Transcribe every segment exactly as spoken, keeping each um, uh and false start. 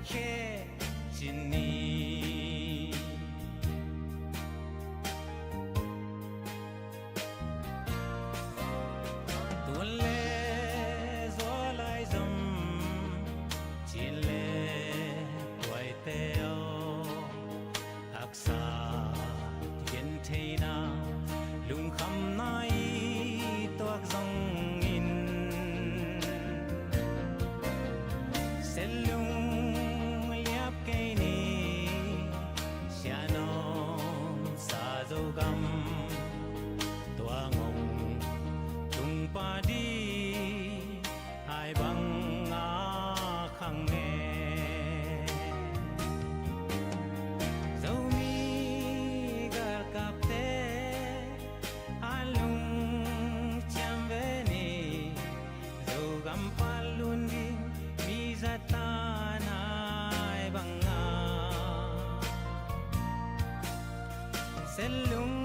kheh cin ni. Tun le zua lai zom cin le tuaite aw, haksa gentheina lungkhamna i tuak zongin, Sel lung liap kei ni, sianawm sa Zogam, tua ngong tung pa di hai bang a khang nge. Zomi galkapte a lungciam ve ni, Zogam pan lun ding mi zatan hai banga. Sel lung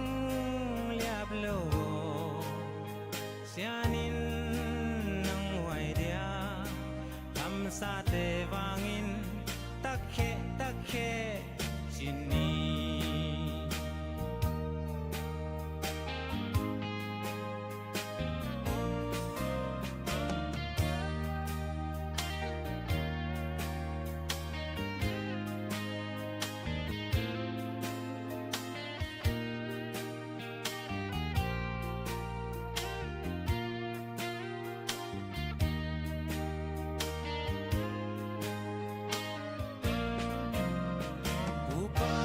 liap lo, sianin nong huai dia, kamsate vangin takkheh takkheh cin ni. Upa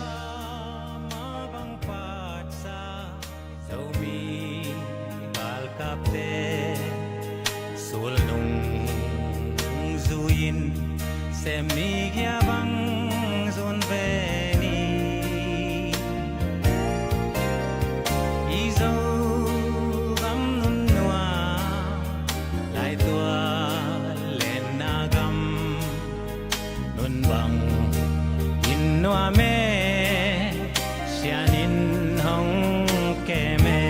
ma bang patsa Zomi galkapte sulnung zui-in semmi gia bang zun ve ni. I Zogam nunua lai tua lenna gam nun bang in nuam e, sianin hong kem e.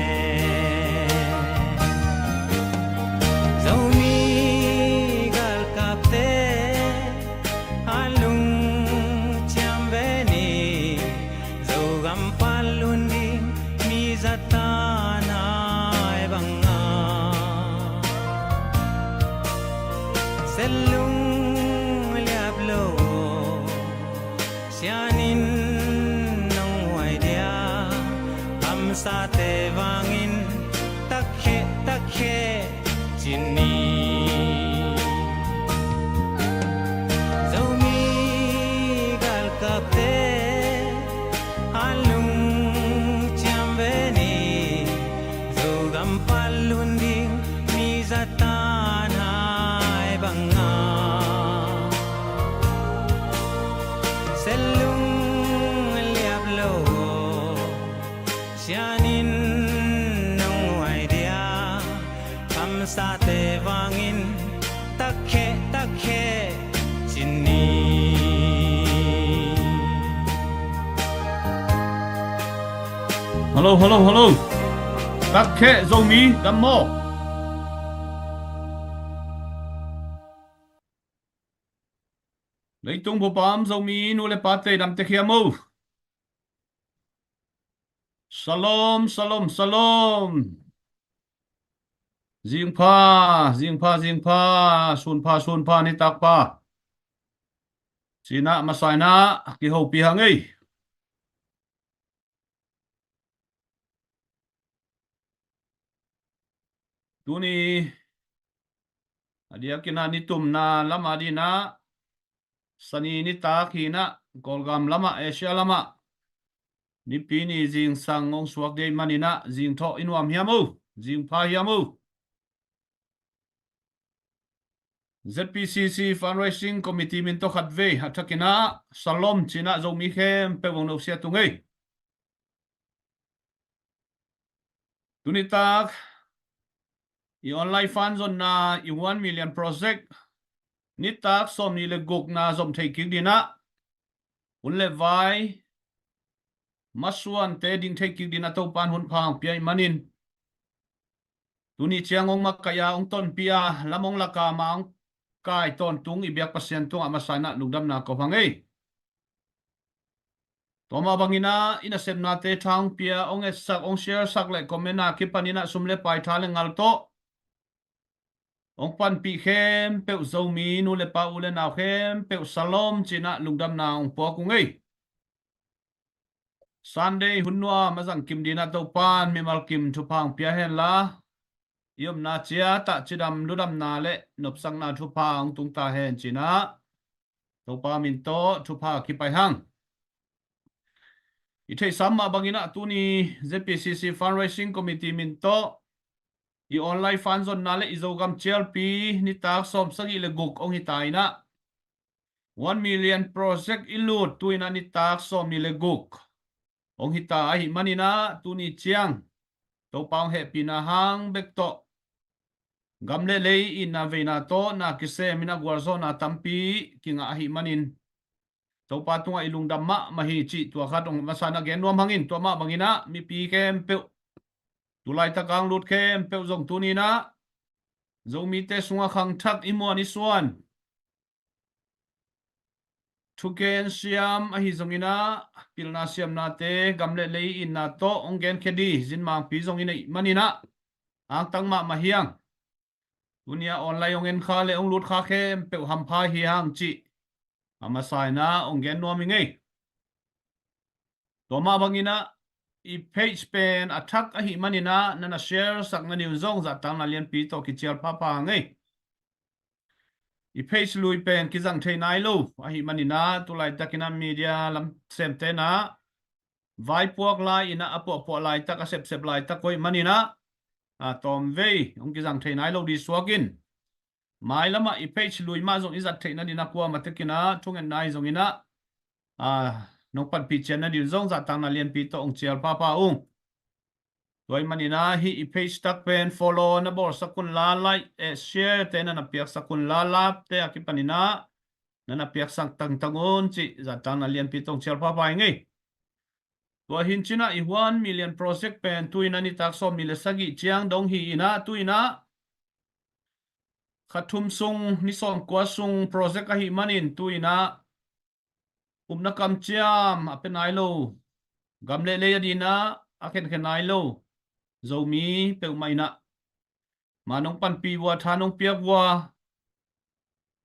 Zomi galkapte a lungciam ve ni, Zogam pan lun ding mi zatan hai banga. Sel lung liap lo, sianin nong huai dia, kamsate vangin takkheh takkheh cin ni. Zomi galkapte a lungciam ve ni, Zogam pan lun ding mi zatan hai banga. Sel lung liap lo, sianin nong huai dia, kamsate vangin takkheh takkheh cin ni. Hello, hello, hello. Takkheh Zomi, dam maw? Leitung bup a om Zomi nu le pate, dam tek hiam maw? Shalom, shalom, shalom. Zingpha, zingpha, zingpha, sunpha, sunpha, nitak pha cih in ah masa in ah kihopih hang ei. Tuni a diakin ah nitumna lam adingin ah Sani nitak hi in ah, Kawlgam lamah, Asia lamah Nipi ni zingsang hong suak ding ahih manin ah zingthawh i nuam hiam aw, zingpha hiam aw? Z P C C Fundraising Committee min tawh khatvei a thakin ah Shalom ci in ah Zomi khempeuh hong nusia tung ei. Tuni tak i online fund zonna, i one million project nitak sawmnih le gukna zom thei kik dingin ah, hun le vai masuante ding thei kik dingin ah Topa'n hun pha hong pia ahih manin, tuni ciang hong makaih a, hong tonpih a, lam hong lak a, mah hong kai tawntung i biak Pasian tungah masa in ah lungdamna ko hang ei. Tua mah bangin ah i nasepnate tha hong pia, hong etsak, hong share sak le comment a kipan in ah sum le pai, tha le ngal tawh hong panpih khempeuh Zomi nu le pa, u le nau khempeuh salawm ci in ah lungdamna hong puak ung ei. Sunday hun nuam a zang kim dingin ah Topa'n mimal kim thupha hong pia hen la, i omna ciat ah cidam ludamna le nopsakna thupha hong tung ta hen ci in ah Topa min tawh thupha kipai hang. I theihsa mah bangin ah tuni Z P C C Fundraising Committee min tawh i online fund zonna le i Zogam cialpi nitak sawm sagih le guk hong hi ta in ah, one million project i lut tu in ah nitak sawm nih le guk hong hi ta ahih manin ah tuni ciang Topa hong hehpihna hang bek tawh gam le lei itna veina tawh na kisem in ah gualzawhna tampi kingah ahih manin Topa tungah i lungdam mahmah hi cih tua khat hong masa in ah gen nuam hang in. Tua mah bangin ah mipi khempeuh, tu laitak a hong lut khempeuh zong tuni in ah Zomite sungah khangthak i muan i suan thugen siam ahi zongin ah pilna siamnate gam le lei itna tawh hong genkhia ding zinmangpi zong i neih manin ah angtang mahmah hi hang. Tuni a online hong en kha le hong lut kha khempeuh hampha hi hang cih a masa in ah hong gen nuam ing ei. Tua mah bangin ah i page pen a thak ahih manin ah na na share sak nading un zong zahtakna lianpi tawh kicial phapha hang ei. I page lui pen kizang thei nai lo ahih manin ah tu laitakin ah media lam semte in ah vaipuak lai in ah a puahpuah laitak, a sepsep laitak ko ahih manin ah a tawmvei hong kizang thei nai lo ding suak in, mailamah i page lui mah zong i zat theih nading ah kuamah tekin ah thungetna ahi zongin ah a nong panpih ciat nading un zong zahtakna lianpi tawh hong cial phapha ung. Tua ahih manin ah hih i page tak pen follow na bawlsak un la, like, eh, share te na na piaksak un la, love te a kipanin ah na na piaksak tangtang un cih zahtakna lianpi tawh hong cial phapha ing ei. Tua hi in ci in ah i one million project pen tu in ah nitak sawm nih le sagih ciang dong hi in ah tu in ah kha thum sung, ni sawmkua sung project ahih manin tu in ah upna kamciam a pia nai lo, gam le lei a dingin ah a khenkhen nai lo Zomi peuhmah in ah ma nong panpih uh a, tha nong piak uh a,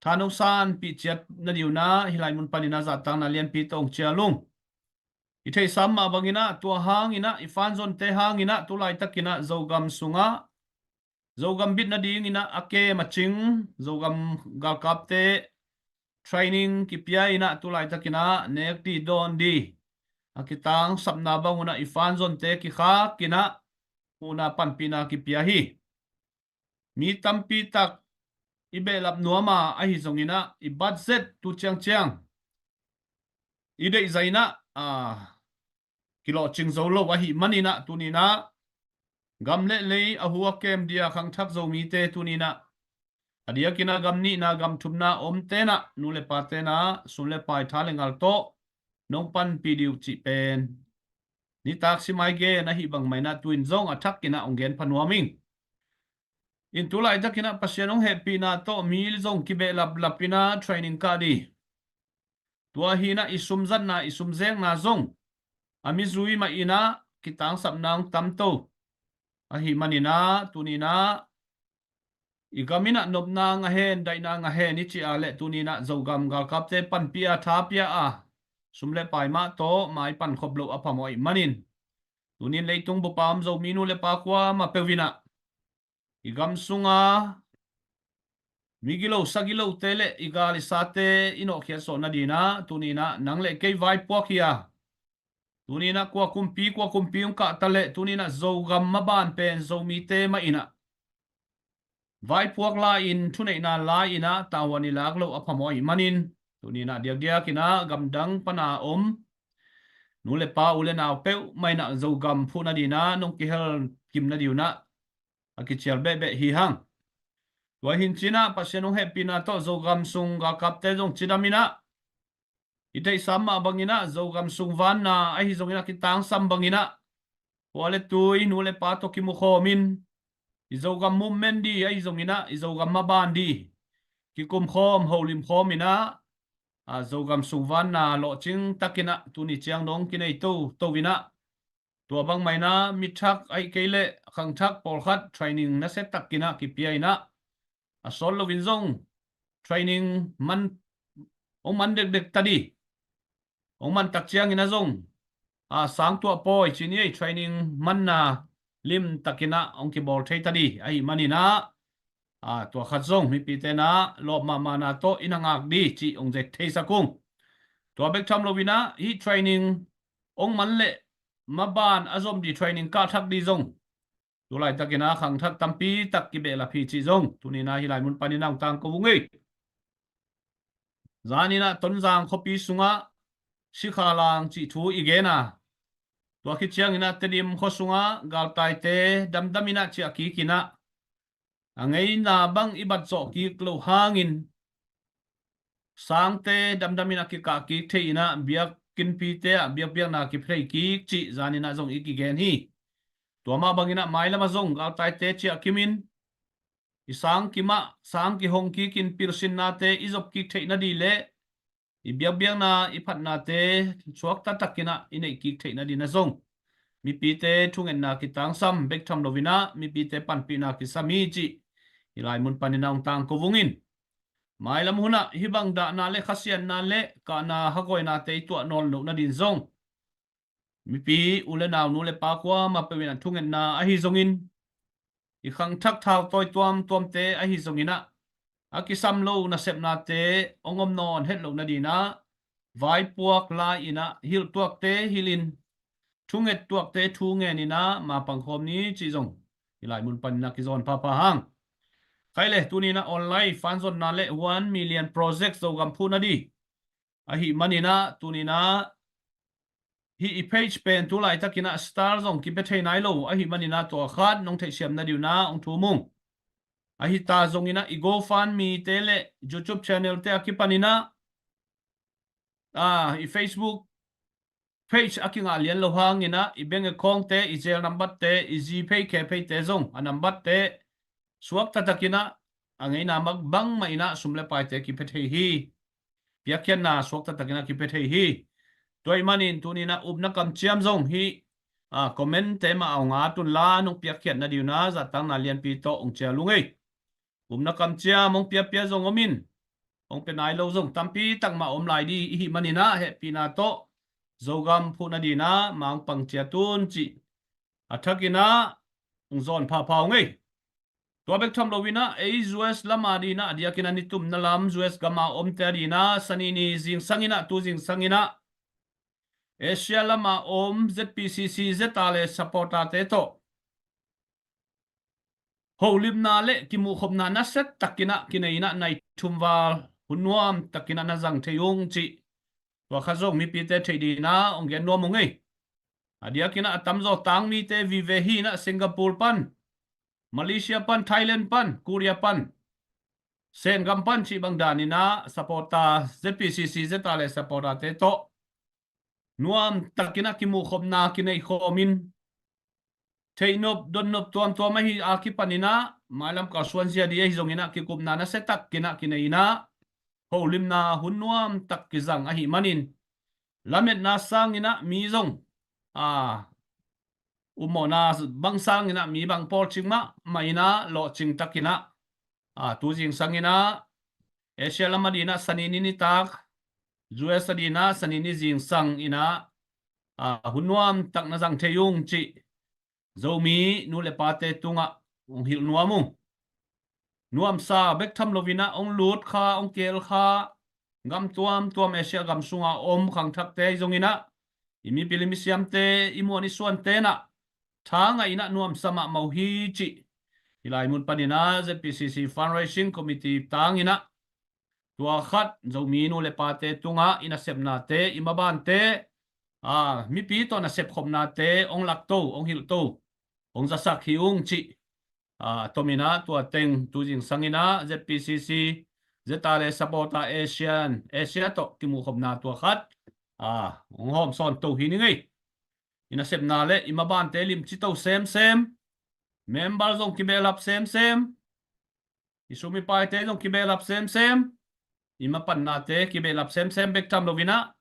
tha nong sanpih ciat nading un ah hih lai mun panin ah zahtakna lianpi tawh hong cial ung. I theihsa mah bangin ah tua hangin ah i fund zonte hangin ah tu laitakin ah Zogam sungah Zogam bit nadingin ah a kem a cing Zogam galkapte training kipia in ah tu laitakin ah nek ding dawn ding a kitangsapna bang un ah i fund zonte kikhak in ah huhna panpihna kipia hi. Mi tampi tak i behlap nuam a, ahi zongin ah i budget tu ciangciang i deihzah in ah a kilawhcing zo lo ahih manin ah tuni in ah gam le lei a hu a kem ding a khangthak Zomite tuni in ah a diakin ah gam nihna gam thumna omte in ah nu le pate in ah sum le pai, tha le ngal tawh nong panpih ding uh cih pen nitak simai gen ahih bang mah in ah tu in zong a thakin ah hong gen pha nuam ing. In tu laitakin ah Pasian hong hehpihna tawh mi zong kibehlaplap in ah training kah ding. Tua hi in ah i sum zatna, i sum zekna zong a mizui mah in ah kitangsapna hong tamto ahih manin ah tuni in ah i gam in ah nopna ngah hen, daihna ngah hen i cih a leh tuni in ah Zogam galkapte panpih a, tha pia a, sum le pai mah tawh mai pankhop loh a phamawh ahih manin tuni in leitung bup a om Zomi nu le pa kuamah peuh in ah i gam sunga migilo sagilote le i gal i sate i nawhkhiat zawh nading in ah tuni in ah nang le kei vaipuak hi a, tuni in ah kua kumpi kua kumpi hong kah ta leh tuni in ah Zogam maban pen Zomite mah in ah vaipuak lai-in, thuneihna lai-in ah tavuan i lak loh a phamawh ahih manin tuni in ah diakdiakin ah gamdang pana om nu le pa, u le nau peuhmah in ah Zogam phuh nading in ah nong kihel kim nading un ah a kicial behbeh hi hang. Tua hi in ci in ah Pasian hong hehpihna tawh Zogam sung galkapte zong cidam in ah i theihsa mah bangin ah Zogam sung vanna ahi zongin ah kitangsam bangin ah khua le tui, nu le pa tawh kimukhawm in i Zogam movement ding ahi zongin ah i Zogam maban ding kikum khawm, holim khawm in ah, a, Zogam sung vanna lawhcing takin ah tuni ciang dong kinei toto in ah, tua bangmah in ah mi thak ahih kei leh khangthak pawlkhat training nasia takin ah kipia in ah, a sawt loin zong training man, hong man dekdek ta di. Hong man tak ciangin ah zong, a, sang tuah pawi ci ni ei, training manna lim takin ah hong kibawl thei ta di. Ahih manin ah, a, tua khat zong mipite in ah lawp mahmahna tawh i na ngak di cih hong zek theisak ung. Tua bek tham loin ah hih training hong man leh maban a zom di training kah thak di zong tu laitakin ah khangthak tampi tak kibehlap hi cih zong tuni in ah hih lai mun panin ah hong tangko ung ei. Zanin ah Tonzang khuapi sungah Sikhalang cih thu i gen a, tua khit ciangin ah Tedim khua sungah galtaite damdam in ah ciah kik in ah, a ngeina bang i bat zawh kik loh hangin sangte damdam in ah kikah kik thei in ah, biakinnpite ah biakbiakna kipia thei kik cih zanin ah zong i kigen hi. Tua mah bangin ah mailam ah zong galtaite ciah kim in, i sang kim ah sang kihong kik in pilsinnate i zop kik theih na di leh i biakbiakna i phatnate suakta takin ah i neih kik theih na dingin ah zong mipite thungetna kitangsam bek tham loin ah mipite panpihna kisam hi cih hih lai mun panin ah hong tangko ung in. Mailam hun ah hih bang dahna le khasiatna le kahna hagawinate i tuah nawn loh nading zong mipi u le nau, nu le pa kuamah peuh in ah thungetna ahi zongin, i khangthak thautawi tuamtuamte ahi zongin ah, a kisam lo nasepnate hong om nawn het loh nadingin ah vaipuak lai in ah hilh tuakte hilh in, thunget tuakte thu ngen in ah mapang khawm ni cih zong hih lai mun panin ah kizawn phapha hang. Khai le tuni in ah online fanzonna le one million project Zogam phuhna di ahih manin ah tuni in ah hih i page pen tu laitakin ah star zong kipia thei nai lo ahih manin ah tua khat nong theihsiam na dingin ah hong thum ung. Ahi ta zongin ah i GoFundMe te le YouTube channel te a kipanin ah, a, i Facebook page a kingah lian loh hangin ah i bank account te, i Zelle number te, i GPay, KPay te zong a number te suakta takin ah a ngeina bangmah in ah sum le paite kipia thei hi. Piakkhiatna suakta takin ah kipia thei hi. Tua ahih manin tuni in ah upna kamciam zong hih, a, comment te mah ah hong at un la, nong piakkhiat na dingin ah zattakna lianpi tawh hong cial ung ei. Upna kamciam hong piapia zong om in, hong pia nai lo zong tampi tak mah om lai di ahih manin ah hehpihna tawh Zogam phuhna dingin ah ma hong pang ciat un cih a thakin ah hong zawn phapha ung ei. Tua bek tham loin ah ei US lam a dingin ah a diakin ah nitumna lam US gam a omte a dingin ah Sani ni zingsang in ah, tu zingsang in ah Asia lam a om ZPCC, ZRA le supporter te tawh holimna le kimuhkhopna nasia takin ah kinei in ah nai thum val hun nuam takin ah na zang thei ung cih tua khat zong mipite theih dingin ah hong gen nuam ung ei. A diakin ah a tamzaw tangmite vive hi in ah Singapore pan, Malaysia pan, Thailand pan, Korea pan, Sengam pan cih bang danin ah supporter, ZPCC, ZRA le supporter te tawh nuam takin ah kimuhkhopna kineih khawm in, theihnop dotnop tuamtuam ahi a kipanin ah mailam kalsuan zia di ahi zongin ah kikupna nasia takin ah kinei in ah holimna hun nuam tak kizang ahih manin, lametna sangin ah mi zong, a, upmawhna bang sangin ah mi bang pawlcing mahmah in ah lawhcing takin ah, a, tu zingsang in ah Asia lam a dingin ah Sani ni nitak, US a dingin ah Sani ni zingsang in ah, a, hun nuam tak na zang thei ung cih Zomi nu le pate tungah hong hilh nuam ung. Nuamsa bek tham loin ah hong lut kha, hong kihel kha gam tuamtuam Asia gam sunga om khangthakte ahi zongin ah i mipil i misiamte, i muan i suante in ah tha ngaih in ah nuamsa mahmah uh hi cih hih lai mun panin ah ZPCC Fundraising Committee tangin ah tua khat Zomi nu le pate tungah i nasepnate, i mabante, a, mipi tawh nasep khopnate hong lakto, hong hilhto, hong zasak hi ung cih, a, tomin ah tua teng tu zingsang in ah ZPCC, ZRA le supporter Asian, Asia tawh kimuhkhopna tua khat, a, hong hawmsawn to hi ning ei. I nasepna le i mabante limci to semsem, member zong kibehlap semsem, I sum i paite zong kibehlap semsem, i mapannate kibehlap semsem bek tham loinah,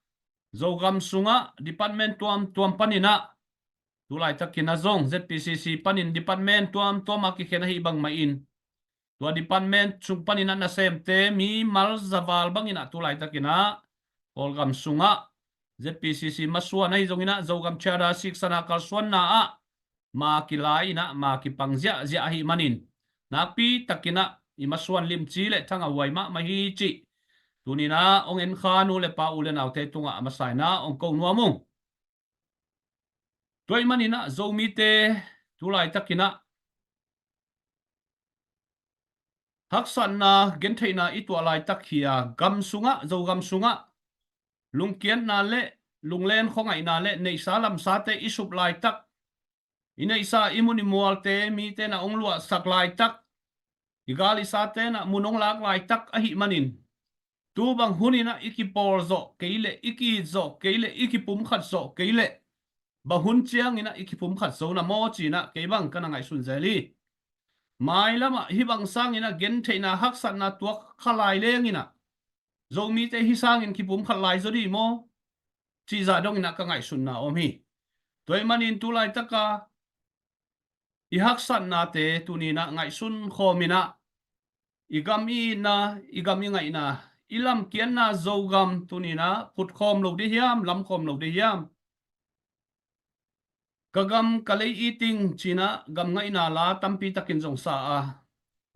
Zogam sungah department tuamtuam paninah tulaitakinah zong Z P C C panin department tuamtuam a kikhen ahi bangmah in, tua department sung paninah nasemte mi mal zaval banginah tulaitakinah Kawlgam sungah Z P C C masuan ahi zonginah Zogam Charter siksan a kalsuanna ah ma kilai inah ma kipang ziahziah ahi manin, nakpi takinah i masuan limci le thangah huai mahmah hi cih tuninah hong enkha nu le pa, u le naute tungah a masa inah hong ko nuam ung. Tua ih maninah Zomite tulaitakinah haksatna gentheihna i tuah laitak hi a, gam sungah, Zogam sungah lungkiatna le lunglen khuangaihna le neihsa lamsate i sup laitak, i neihsa i mun i mualte mite na hong luahsak laitak, i gal i sate na mun hong lak laitak ahi manin, tu bang huninah i kipawl zawh kei leh, i ki-it zawh kei leh, i kipumkhat zawh kei leh, bang hun cianginah i kipumkhat zo na maw cinah kei bang ka na ngaihsun zel hi. Mailamah hih bang sanginah gentheihna haksatna tuak kha lai lenginah Zomite hih sangin kipumkhat lai zaw dih maw cihzah donginah ka ngaihsunna om hi. Tua ih manin tulaitaka i haksatnate tuninah ngaihsun khawminah i gam i itna, i gam i ngaihna, i lamkiatna Zogam tuninah phutkhawm lo dih hiam, lamkhawm lo dih hiam? Ka gam ka lei it ing cinah gam ngaihna la tampi takin zong sa a,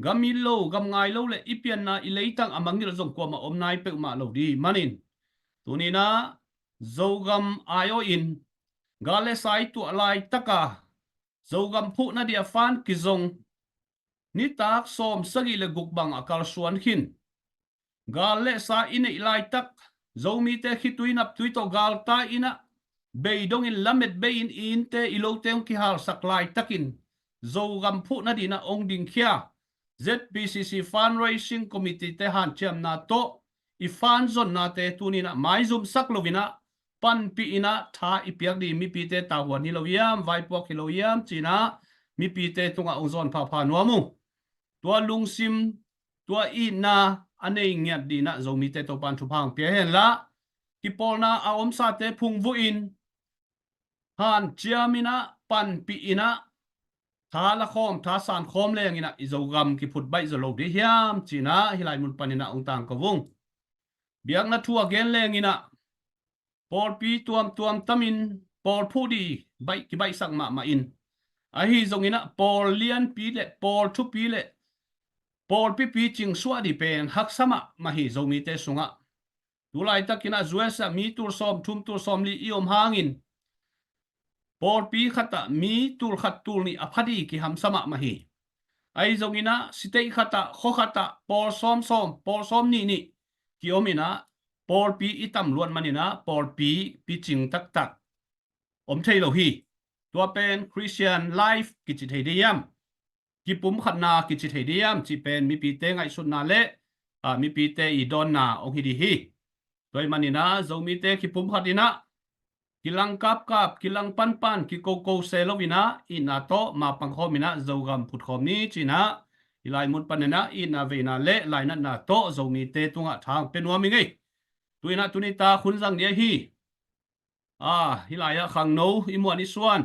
gam it lo, gam ngai lo le i pianna i leitang a mangngilh zong kuamah om nai peuhmah lo dih manin, tuninah Zogam aiawhin gal le sa i tuah laitaka Zogam phuhna dih a fan kizong nitak sawm sagih le guk bang a kalsuan khin, gal le sa i neih laitak, Zomite khitui naptui tawh galta inah bei dongin lamet bei-in i innte i lote hong kihalsak laitakin Zogam phuhna dinah hong dingkhia Z P C C Fundraising Committee te hanciamna tawh i fan zonnate tuninah maizumsak loinah panpih inah tha i piak dih mipite tahuan hi lo hiam, vaipuak hi lo hiam cinah mipite tungah hong zawn phapha nuam uh. Tua lungsim, tua itna a nei ngiat dinah Zomite Topan thupha hong pia henla, kipawlna a omsate phungvuhin hanciaminah panpih inah tha lakhawm, tha sankhawm lenginah i Zogam kiphut baih zaw lo dih hiam cinah hih lai mun paninah hong tangko vung. Biakna thu a gen lenginah pawlpi tuamtuam tamin pawl phuh dih baih kibaihsak mahmah in, ahi zonginah pawl lianpi le pawl thupi le pawlpi picing suah dih pen haksa mahmah hi Zomite sungah. Tulaitakinah U S ah mi tul sawm thum tul sawm li i om hangin pawlpi khatah mi tul khat tul nih a pha dih kihamsa mahmah hi. Ahi zonginah state khatah khua khatah pawl sawm sawm, pawl sawm nih nih ki-om inah pawlpi i tam luat maninah pawlpi picing taktak om thei lo hi. Tua pen Christian life kici thei dih hiam, kipumkhatna kici thei dih hiam cih pen mipite ngaihsutna le, ah, mipite i dawnna hong hi dih hi. Tua ih maninah Zomite kipumkhat inah kilang kapkap, kilang panpan, kikoko se loinah itna tawh mapangkhawm inah Zogam phutkhawm ni cinah hih lai mun paninah itna veina le lainatna tawh Zomite tungah tha hong pia nuam ing ei. Tuinah tunitak hun zang ni ahi. Ah, hih lai-ah khangno i muan i suan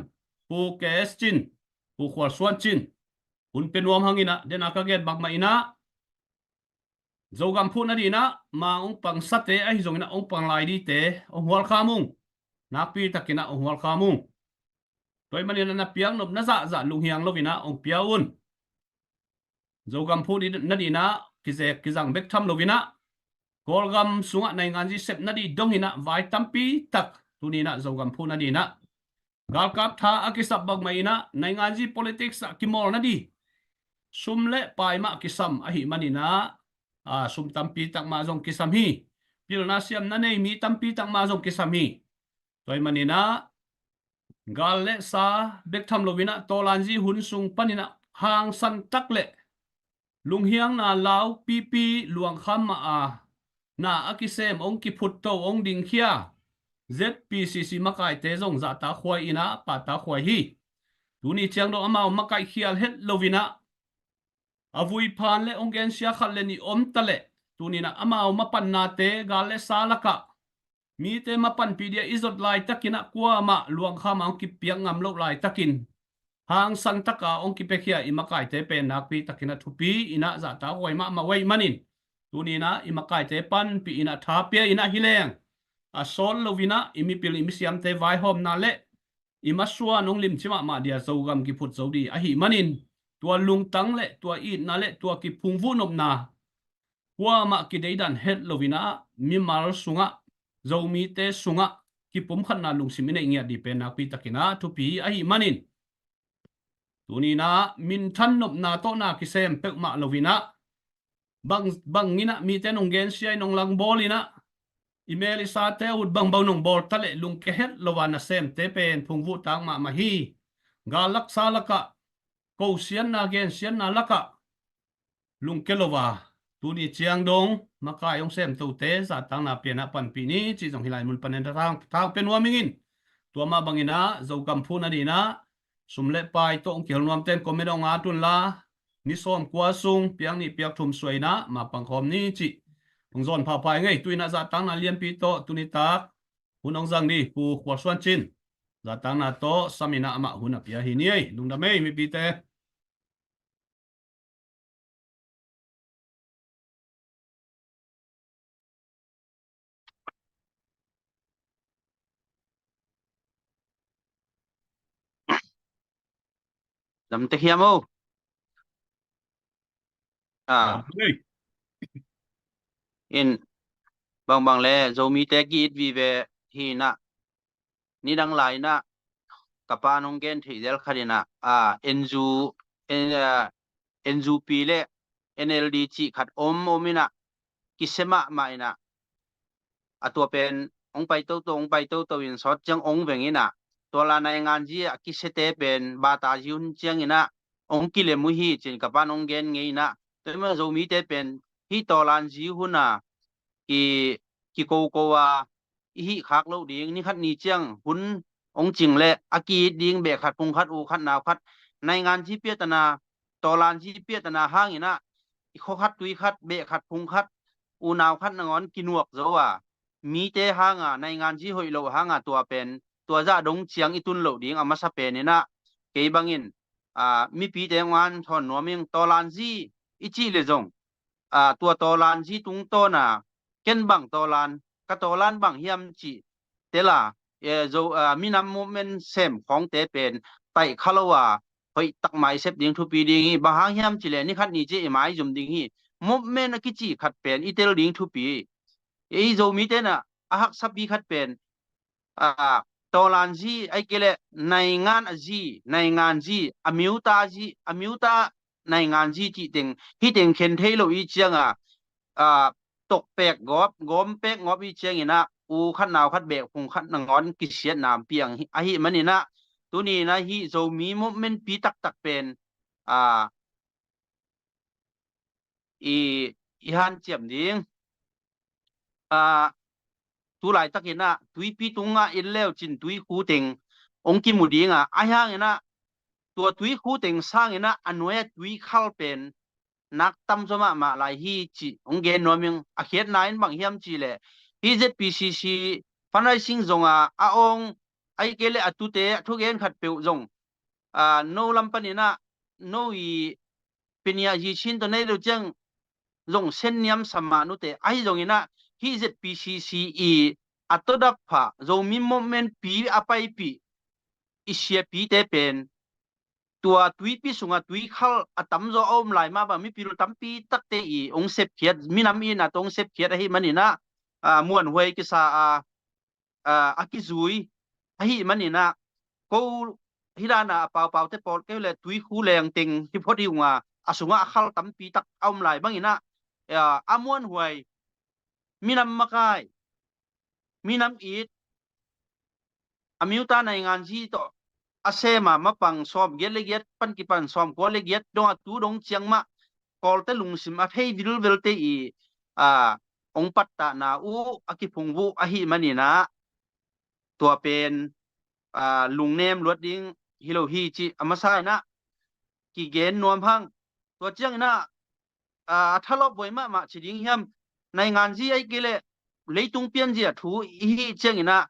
Pu Kes Cin, Pu Khual Suan Cin hun pia nuam hanginah dena ka gen bangmah inah Zogam phuhna dinah ma hong pangsate ahi zonginah hong pang lai dihte hong hualkham ung. Nakpi takinah hong hualkham ung. Tua ih maninah na piaknop na zahzah lunghiang loinah hong pia un. Zogam phuhna dinah kizek kizang bek tham loinah Kawlgam sungah nainganzi sep nadih donginah vai tampi tak tuninah Zogam phuhna dinah galkap tha a kisap bangmah inah nainganzi politics ah kimawl nadih sum le pai mah kisam ahi maninah, ah, sum tampi tak mah zong kisam hi. Pilna siamna nei mi tampi tak mah zong kisam hi. Tua ih maninah gal le sa bek tham loinah tawlanzi hun sung paninah hangsan tak le lunghiangna lau pipi luangkham mah a na a kisem hong kiphutto hong dingkhia Z P C C makaite zong zahtakhuai inah pahtakhuai hi. Tuni ciang dong amau makaih khial het loinah A vui phan le hong gensia khat le nih om ta leh, tuni-in ah amau mapannate gal le sa lakah mite mapanpih dia i zot laitakin ah kuamah luangkham ah hong kipiak ngam loh laitakin hangsan taka hong kipiakhia i makaite pen nakpi takin ah thupi in ah zahtak huai mahmah uh ahih manin, tuni-in ah i makaite panpih in ah tha pia in ah hi leng, a sawt loin ah i mipil i misiamte vaihawmna le i masuan hong limci mahmah dia Zogam kiphut zo ding ahih manin, tua lungtang le tua itna le tua kiphungvuh nopna kuamah kideidan het loin ah mimal sungah, Zomite sungah kipumkhatna lungsim i neih ngiat ding pen nakpi takin ah thupi ahih manin, tuni-in ah minthan nopna tawh na kisem peuhmah loin ah, bang, bangin ah mite nong gensia in nong langbawl in ah, i mel i sate uh bangbang nong bawl ta leh lungkia het lo a nasemte pen phungvuh tak mahmah hi. Gal lak sa lakah, kosiatna gensiatna lakah lungkia lo a, tuni ciang dong makai hong semtote zahtakna pia in ah panpih ni cih zong hih lai mun panin ah thang, thang pia nuam ing in. Tua mah bangin ah Zogam phun a dingin ah sum le pai tawh hong kihel nuamte in comment hong at un la, ni sawmkua sung piak nih piak thum suah in ah ma pangkhawm ni cih hong zawn phapha ing ei. Tu-in ah zahtakna lianpi tawh tuni tak hun hong zang ding Pu Khual Suan Cin, zahtakna tawh sam in ah amah hun a pia hi ni ei. Lungdam ei mipite. Lam te hiam o. Ah. Lam te. In bangbang le Zomite ki-it vive hi in ah, nidang lai in ah ka pa nong gen theih zel khat in ah, ah, N U, N, ah, N U P le N L D cih khat om om in ah, kisia mahmah in ah, a tua pen hong pai toto, hong pai toto in sawt ciang hong veng in ah, tua la nainganzi a kisiate pen bata zi hun ciangin ah hong kilem uh hi ci-in ka pa nong gen ngei in ah, tua hi mah Zomite pen hih tawlanzi hun a ki, kikoko a i hih khak loh ding, ni khat ni ciang hun hong cing leh a ki-it ding beh khat phung khat u khat nau khat, nainganzi piatana, tawlanzi piatana hangin ah i khua khat tui khat beh khat phung khat unau khat nangawn kinuak zo a, mite hanga nainganzi hoih loh hanga tua pen tua zah dong ciang i tun loh ding a masa pen in ah, kei bangin, ah, mipite hong an thawn nuam ing. Tawlanzi i cih leh zong, ah, tua tawlanzi tungtawna ken bang tawlan, ka tawlan bang hiam cih tel a, eh, Zo, ah, minam movement sem khawngte pen taih kha lo a, hoih tak mai sep ding thupi ding hi. Bang hang hiam cih leh ni khat ni ciang i maizum ding hi. Movement a kici khat pen i tel ding thupi hi. I Zomite in ah a haksapi khat pen, ah, tawlanzi, ahih kei leh naingan a zi, nainganzi, a miuta zi, a miuta nainganzi cih teng, hih teng khen thei lo i ciang a, ah, tokpek gawp, gawmpek gawp i ciangin ah u khat nau khat beh phung khat nangawn kisiatna piang hi, ahih manin ah, tuni in ah hih Zomi movement pi taktak pen, ah, i, i hanciam ding. Ah, tu laitakin ah tuipi tungah in leu cin tuikhu teng hong kimu ding a, ahi hangin ah tua tuikhu teng sangin ah a nuai a tuikhal pen nak tamzaw mahmah lai hi cih hong gen nuam ing. A khiatna in bang hiam cih leh hih Z P C C fundraising zong a, a awng, ahih kei leh a tute a thugen khat peuh zong, ah, no lam panin ah no i piniah zi chin tawh nei lo ciang zong sen niam sa mah nute, ahi zongin ah hih Z P C C i a tawdak phah Zomi movement pi a paipih i siapite pen tua tuipi sungah tuikhal a tamzaw a om lai mah bang mipil tampi takte i hong sepkhiat, minam i na tawh hong sepkhiat ahih manin ah, ah, muanhuai kisa a, ah, a kizui ahih manin ah, ko hih dan a a paupaute pawl kei leh tuikhu leng teng hi phot hi ung a, a sungah a khal tampi tak a om lai bangin ah, ah, a muanhuai, minam makai, minam it, a miuta nainganzi tawh a sem a mapang sawmgiat le giat pan kipan sawmkua le giat dong a tu dong ciang mah Kawlte lungsim a thei vilvelte i, ah, hong pattahna uh a kiphungvuh ahih manin ah tua pen, ah, lungnem luat ding hi lo hi cih a masa in ah kigen nuam hang. Tua ciangin ah, a, a thalawp huai mahmah ci ding hiam, nainganzi ahih kei leh leitung pianzia thu i hih ciangin ah,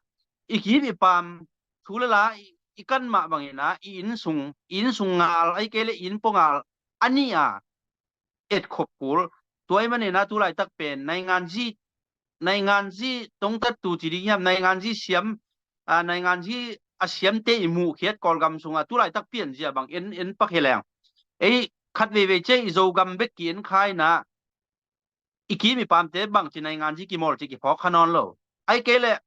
i kim i pam thu le la i, i kan mah bangin ah, i inn sung, i inn sung ngal ahih kei leh i inn pua ngal a nih a etkhop kul. Tua ahih manin ah tu laitak pen nainganzi, nainganzi tongtattu ci ding hiam, nainganzi siam, a, nainganzi a siamte i muhkhiat Kawlgam sungah tu laitak pianzia bang en, en pak hi leng. Ei khat veivei ciang i Zogam bek ki-en kha in ah, i kim i pamte bangci nainganzi kimawl ci kiphawk kha nawn lo. Ahih kei leh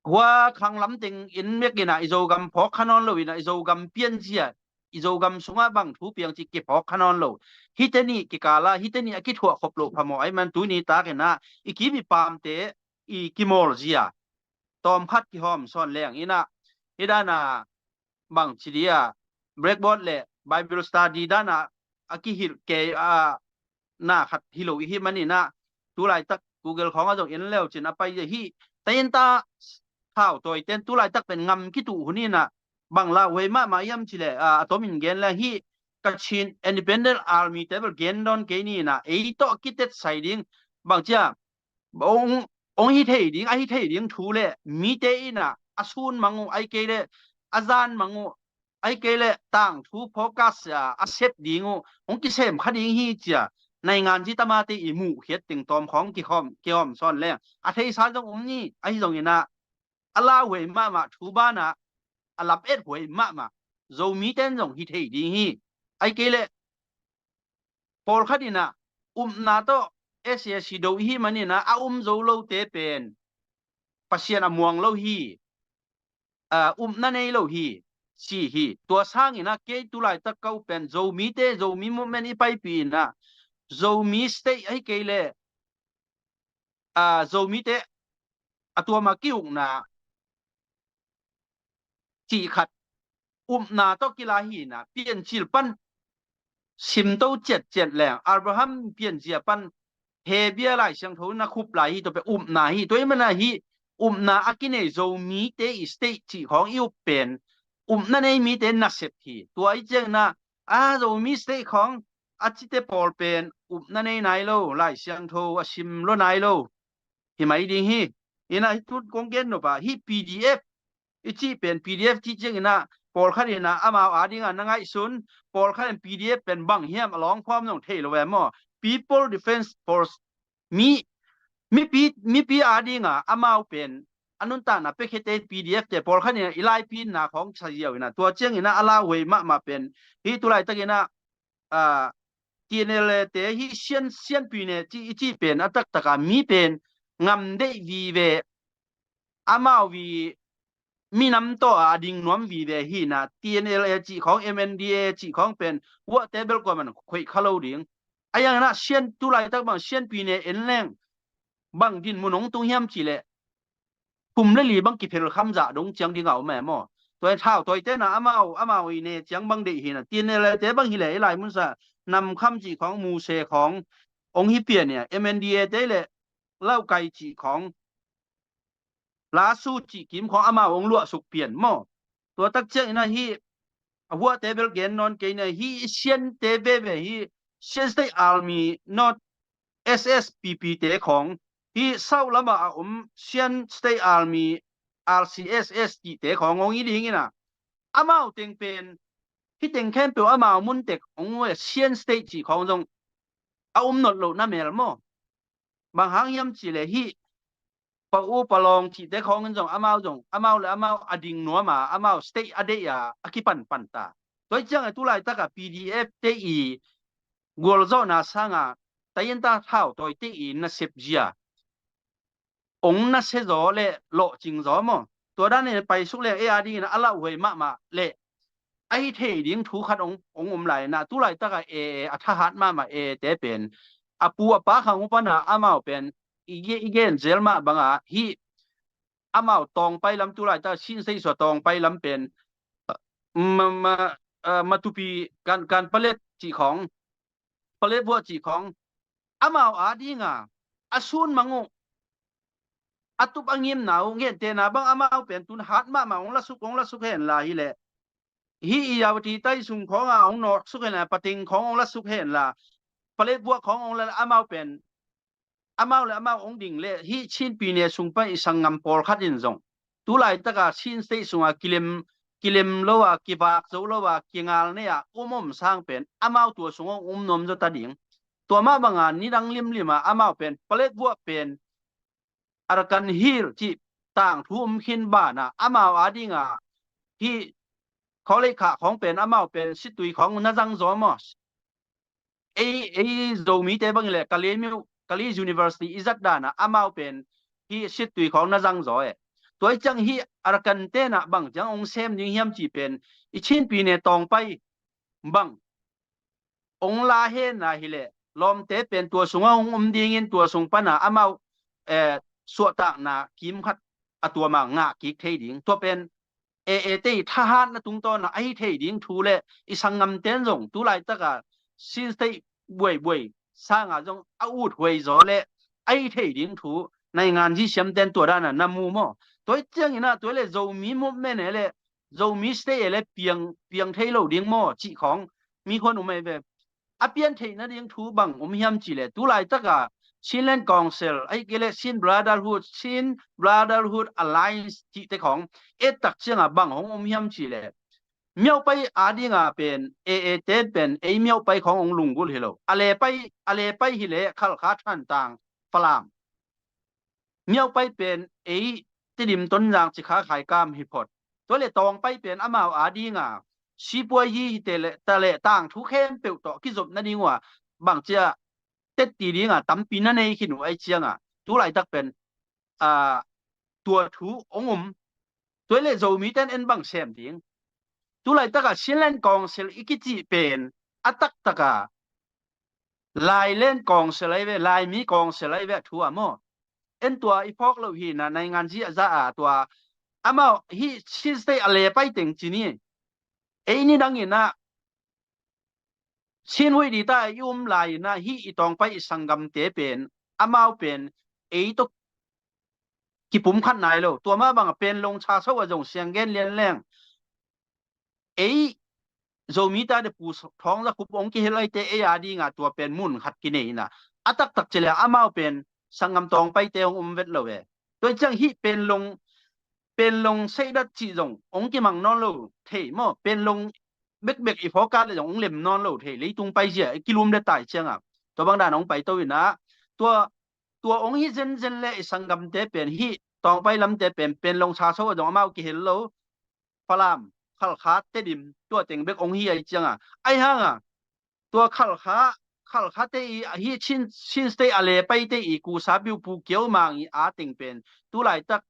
hua khang lam teng in mek in ah i Zogam phawk kha nawn lo in ah, i Zogam pianzia, i Zogam sungah bang thu piang ci kiphawk kha nawn lo. Hihte nih kikal ah, hihte nih a kithuah khop loh phamawh ahih man tuni tak in ah i kim i pamte i kimawlzia tawmkhat kihawm sawn leng in ah, hih dan a bangci dia blackboard le Bible study dan a a kihilh kei a na khat hi lo i hih manin ah, tu laitak Google khawng ah zong en leu cin a pai zia hi. Tainta thautawite'n tu laitak pen ngam kituh hun in ah, bang lauhuai mahmah hiam ci leh, a, a tomin gen leng hih Kachin Independent Army te bel gen dawn kei ni in ah, ei tawh kitetsai ding, bang cia, hong, hong hi thei ding, a hi thei ding thu le mite in ah a sun mang uh, ahih kei leh a zan mang uh, ahih kei leh tangthu focus a, a sep ding uh hong kisem kha ding hi cia, nainganzi tamate i muhkhiat teng tawm khawng kihawm, kihawm sawn leng a theisa zong um ni. Ahi zongin ah, a lauhuai mahmah thu banah a lap-et huai mahmah Zomite'n zong hi thei ding hi. Ahih kei leh pawlkhat in ah upna tawh S A C do i hih manin ah, a um zo lote pen Pasian a muang lo hi, a, upna nei lo hi, ci hi. Tua sangin ah kei tu laitak ka up pen Zomite, Zomi movement i paipih in ah, Zomi state ahih kei leh, a, Zomite a tuam a ki-ukna cih khat upna tawh kila hi in ah, Piancil pan simto ciatciat leng, Abraham pianzia pan Hebru Lai Siangtho na khup lai hi, tua pen upna hi. Tua ahih manin ah hih upna a kinei Zomite i state cih khawng i up pen upna nei mite nasep hi. Tua ahih ciangin ah, a, Zomi state khawng a cite pawl pen upna nei nai lo, Lai Siangtho a sim lua nai lo hi mai ding hi. In ah hih tun kong gen nop a, hih P D F i cih pen, P D F cih ciangin ah pawlkhat in ah amau ading ah na ngaihsun, pawlkhat in P D F pen bang hiam a long form zong thei lo ve maw? People Defense Force, mi, mipi, mipi ading ah amau pen a nuntakna pia khiate P D F te, pawlkhat in ah i laipina khawng sa ziau in ah, tua ciangin ah a lauhuai mahmah pen hih tu laitakin ah, a, T N L A te hih Sian, Sianpi ne cih i cih pen a taktak a mi pen ngam deih vive, amau vi minam tawh a ding nuam vive hi in ah, T N L A cih khawng, M N D A cih khawng pen huahte bel kuaman khoih kha lo ding. A yang in ah Sian tu laitak bang Sianpi ne en leng bang dinmun hong tung hiam cih leh thum le li bang kiphel kham zah dong ciang ding a om e maw? Tua in thautawite'n ah amau, amau i ne ciang bang deih hi in ah, T N L A te bang hi leh i lai munsa Namkham cih khawng, Muse khawng hong hi pian e, M N D A te leh Laukai cih khawng, Lasu cih kim khawng amau hong luahsuk pian maw? Tua tak ciangin ah hih a huahte bel gen nawn kei ni, hih Siante veve, hih Sian State Army, North S S P P te khawng, hih South lamah a om Sian State Army, R C S S cihte khawng hong hi ding in ah, amau teng pen, hih teng khempeuh amau mun tek hong uh, Sian State cih khawng zong a um nolh loh na mel maw? Bang hang hiam cih leh hih Pa U Pa Lawng cihte khawng in zong amau zong, amau le amau a ding nuam a, amau state a deih a, a kipanpan ta. Tua ciang a tu laitak a P D F te i gualzawhna sang a, tainta thautawite i nasep zia hong nasia zaw le lawhcing zaw maw? Tua dan in paisuk leng ei ading in a lauhuai mahmah le a hi thei ding thu khat hong, hong om lai in ah, tu laitak a A A, a thahat mahmah A A te pen a pu a pa khang uh pan a amau pen i ge-, i gen zel mah bang a, hih amau Tawngpai lam, tu laitak Chin State sua Tawngpai lam pen, ma, ma, a, Matupi, Kan, Kanpetlet cih khawng, Paletwa cih khawng, amau ading a, a sun mang uh, a tup a ngimna uh, gentehna bang amau pen tun hat mahmah hong lasuk, hong lasuk hen la hi leh, hih i Yawati tai sung khawng a hong nawk suk hen la, Pateng khawng hong la suk hen la, Paletwa khawng hong la, amau pen amau le amau hong ding le hih Chin pyine sung pan i sanggam pawlkhat in zong tu laitaka Chin State sunga kilem, kilem lo a, kivak zo lo a, kingal nei a um om sang pen amau tua sung hong um nuam zaw ta ding. Tua mah banga nidang limlim a amau pen Paletwa pen Arakan Hill cih tangthu um khin banah amau adinga hih College khah khawng pen amau pen sittui khawng na zang zaw maw? Ei, ei Zomite bang hileh Kali myo, Kali University i zat danah amau pen hih sittui khawng na zang zaw e. Tua i ciang hih Arakan tenah bang ciang hong sem ding hiam cih pen i Chin pyine tawng pai bang hong la hen la hileh lawmte pen tua sungah hong um dingin tua sung pana amau, eh, suahtakna kim khat a tuama ngah kik thei ding. Tua pen A A te i thahatna tungtawna a hi thei ding thu le i sanggamten zong tu laitaka Chin State buaibuai sanga zong a ut huai zaw le a hi thei ding thu naingan zisiamten tua dana na mu maw? Tua i ciangina tua le Zomi movement e le Zomi State e le piang, piang thei lo ding maw cih khawng mi khuan um ei ve. A pian theih nading thu bang um hiam cih leh tu laitaka Chinland Council ahih kei leh Chin Brotherhood, Chin Brotherhood Alliance cihte khawng et tak cianga bang hong um hiam cih leh Myauk pai adinga pen A A te pen ei Myauk pai khawng hong lunggulh hi lo. A le pai, a le pai hileh Khalkha, Thantlang, Falam. Myauk pai pen ei Tedim, Tonzang, Cikha, Khaikam hi phot. Tua le tawng pai pen amau adinga sipuai hi hi te le ta le tangthu khempeuh tawh kizop nading uh a bang cia tetti dinga tampi na nei khin uh ai cianga tu laitak pen, a, tua thu hong um. Tua le Zomiten en bang sem ding. Tu laitaka Chinland Council i kicih pen a taktaka Lailand Council ai ve, Laimi Council ai ve a thu a maw? En tua i phawk loh hina naingan zi a za a tua amau hih Chin State a le pai teng ci ni. Ei nidang inah Chin huih dita i um lai inah hih i tawng pai i sanggamte pen amau pen ei tawh kipumkhat nai lo. Tua mah banga pen long cha so a zong siang gen lian leng ei Zomi ta de pu thawng za khup hong kihel aite ei adinga tua pen mun khat kinei ina a taktak ci le amau pen sanggam tawng paite hong um vet lo e. Tua ciang hih pen long, pen long seidat cih zong hong kimang nawn lo thei maw? Pen long bekbek i fawkat le zong hong lem nawn lo thei, leitung paizia i kilum le tai cianga tua bang dan hong paito ina tua, tua hong hi zenzen le i sanggamte pen hih tawng pai lamte pen pen long cha so a zong amau kihel lo. Falam, Khalkha, Tedim tua teng bek hong hi ai cianga ai hanga tua Khalkha, Khalkha te i a hi Chin, Chin State a le pai te i kusa biu Pu Kiau Mang i a teng pen tu laitak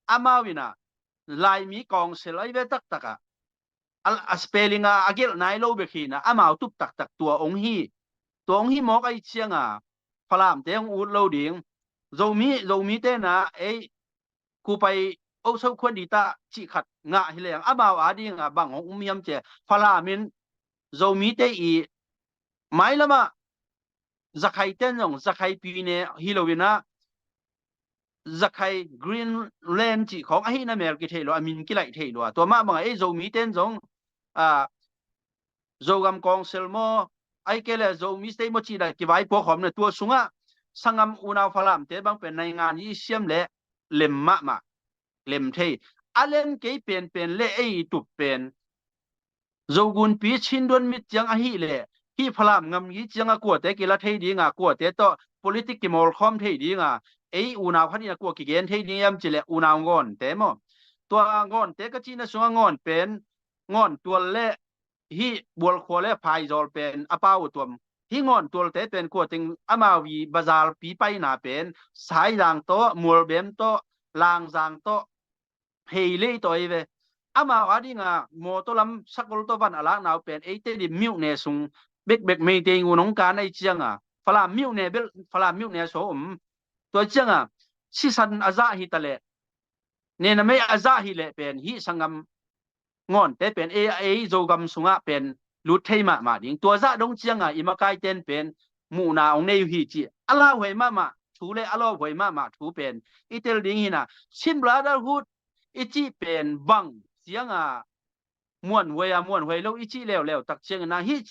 amau ina Laimi Council ai ve taktaka a, a spelling a a gelh nai lo bek hina amau tup taktak tua hong hi. Tua hong hi mawk ai cianga Falamte hong ut lo ding. Zomi, Zomi tena ei kupai oso khuan dita cih khat ngah hi leng amau adinga bang hong um hiam cia Falamin Zomite i mailama Zakhaiten zong Zakhai pyine hi lo ina Zakhai Greenland cih khawng ahihna mel kithei lo, a min kilaih thei lo a. Tua mah banga ei Zomiten zong, a, Zogam Council maw, ai kei le Zomi State maw cih dan kivaipuak khawm na tua sungah sanggam unau Falamte bang pen naingan i siam le lem mahmah, lem thei. A lem kei penpen le ei i tup pen Zogunpi Chinduan mit ciang ahih leh hih Falam ngam hi cianga kuate kila thei dinga kuate tawh politik kimawlkhawm thei dinga ei unau khat ina kua kigen thei ding hiam cileh unau Ngawnte maw? Tua Ngawnte ka cihna sunga Ngawn pen Ngawn tual le hih Bualkhua le Phaizawl pen a pau a tuam. Hih Ngawn tualte pen kuateng amau i bazalpi paina pen Saizang tawh, Mualbem tawh, Langzang tawh, Heilei tawh ei ve. Amau adinga mawtaw lam sakol tawh van a laknau pen eite di myone sung bekbek Meitei ngun hong kan ai cianga Falam myone bel, Falam myone so om. Tua cianga sisan a zah hi taleh, nena mei a zah hi leh pen hih sanggam Ngawnte pen ei, ei Zogam sungah pen lut thei mahmah ding. Tua zah dong cianga i makaiten pen muhna hong nei uh hi cih a lauhuai mahmah thu le a lawphuai mahmah thu pen i tel ding hina. Chin Brotherhood i cih pen bang cianga muanhuai a muanhuai lo i cih leuleu tak ciangin ah hih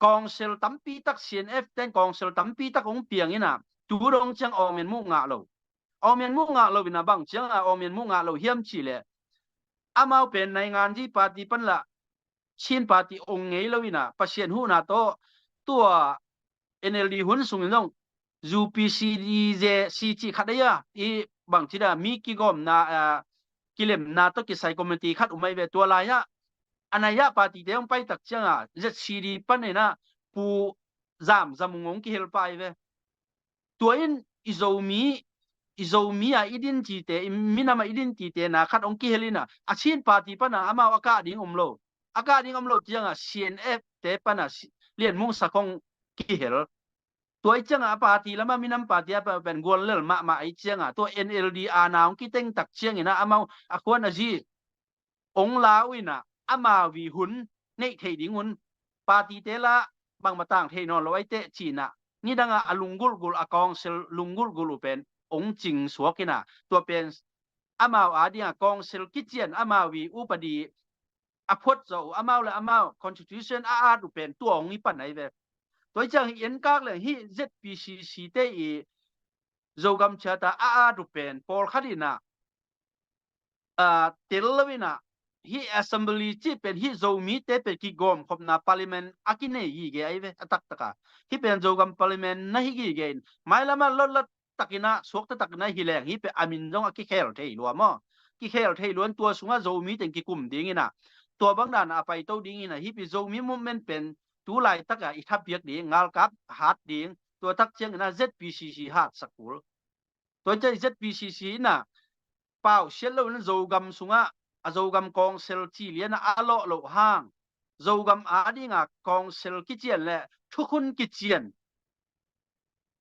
council tampi tak, C N F ten council tampi tak hong piang in ah tu dong ciang awngmen muh ngah lo. Awngmen muh ngah lo in ah bang ciang a awngmen muh ngah lo hiam cih leh amau pen naingan zi party pan lah Chin party ong ngei lo in ah Pasian huhna tawh tua N L D hun sungin zong U P C D Z C cih khat ahi a, i bang ci da mi kigawmna, ah, kilemna tawh kisai committee khat um ahi ve. Tua lai-ah a nai-ah party te hong pai tak ciang a Z C D pan in ah Pu Zam Za Mung hong kihel pah ahi ve. Tua in i Zomi, i Zomi a i din cite, i minam a i din cite na khat hong kihel in ah a Chin party pan a amau a kah ding om lo. A kah ding om lo ciang a C N F te pan a si-, Lian Mung Sak hong kihel. Tua i ciang a party lam a minam party a pa pen guallel mahmah i ciang a tua N L D a na hong kiteng tak ciangin ah amau a khuan a zi ong lau in ah amau i hun neih theih ding un, party te lah bangmah tang thei nawn lo ahi teh ci-in ah nidang a a lunggulhgulh, a council lunggulhgulh uh pen ong cing suak in ah tua pen amau a ding a council kician, amau i upadi a phuat zawh uh, amau le amau constitution a at uh pen tua ong i pan ahi ve. Tua i ciang hih en kak leng hih Z P C C te i Zogam Charter a at uh pen pawlkhat in ah, ah, tel lo in ah hih assembly cih pen hih Zomi te pen kigawmkhopna parliament a kinei gige ahi ve a taktak a. Hih pen Zogam parliament na hi gige in mailam a lotlat takin ah, suakta takin ah hi leng hih pen a min zong a kikhel thei lua maw. Kikhel thei lua in tua sungah Zomi teng kikum ding in ah tua bang dan a paito ding in ah hih pi Zomi movement pen tu laitak a i thapiak ding, ngalkap hat ding, tua tak ciangin ah Z P C C hat sak kul. Tua ciang Z P C C in ah pau siat lo in Zogam sungah a Zogam council ci lian ah a lawh loh hang Zogam a ding a council kician le thukhun kician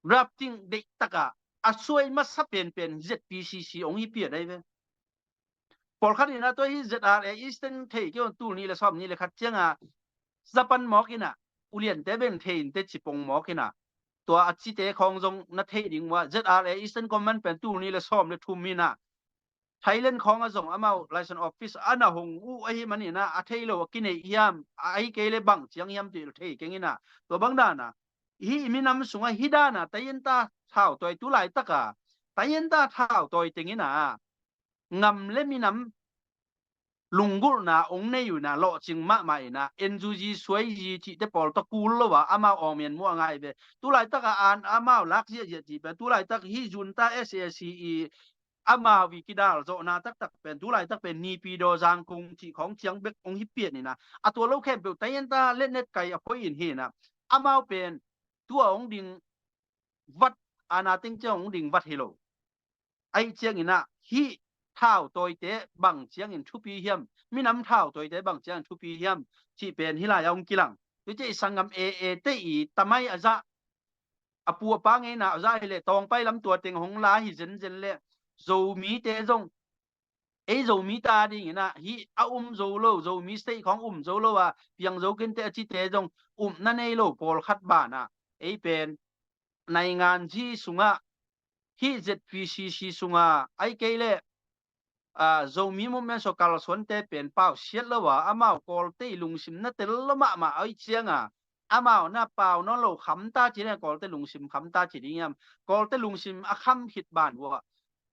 drafting deih tak a a suai masa penpen Z P C C ong hi pian ahi ve. Pawlkhat in ah tua hi Z R A Eastern thei kei on tul nih le sawm nih le khat ciang a Japan mawk in ah uliante beng thei in te ci pong mawk in ah tua a cite khawng zong na thei ding uh a, Z R A Eastern Command pen tul nih le sawm le thum in ah Thailand khawng ah zong amau license office a na hong uh ahi man in ah a thei lo a kinei hiam, a ahi kei le bang ciang hiam ti thei keng in ah tua bang dan a hih i minam sungah hih dan a tayenta thau tawi tu laitak a tayenta thau tawi teng in ah ngam le minam lunggulhna ong nei uh in ah lawhcing mahmah in ah N U G suai zi cihte pawl tawh kul lo a amau awngmen muh a ngai ve. Tu laitak a an amau lak ziahziah cih pen tu laitak hih junta S A C i amau i kidal zawhna taktak pen tu laitak pen Naypyidaw Zangkung cih khawng ciang bek ong hi pian in ah a tua lo khempeuh tayenta letnet kai a poi in hi in ah amau pen tua ong ding vat, ana teng ciang ong ding vat hi lo. Ahi ciangin ah hih thau tawite bang ciangin thupi hiam, minam thau tawite bang ciangin thupi hiam cih pen hih lai-ah hong kilang. Tua ciah i sanggam A A te i tamai a zah, a pu a pa ngeina a zah hileh tawngpai lam tua teng hong la hi zenzen leh Zomite zong ei Zomi ta dingin ah hih a um zo lo, Zomi state khawng um zo lo a piang zo kinte a cite zong upna nei lo pawlkhat banah ei pen naingan zi sungah hih Z P C C sungah ai kei leh, ah, Zomi movement sawh kalsuante pen pau siat lo a amau Kawlte i lungsim na tel lo mahmah ai cianga amau na pau nawn lo khamta ci ding, Kawlte lungsim khamta ci ding hiam? Kawlte lungsim a kham khit ban uh ah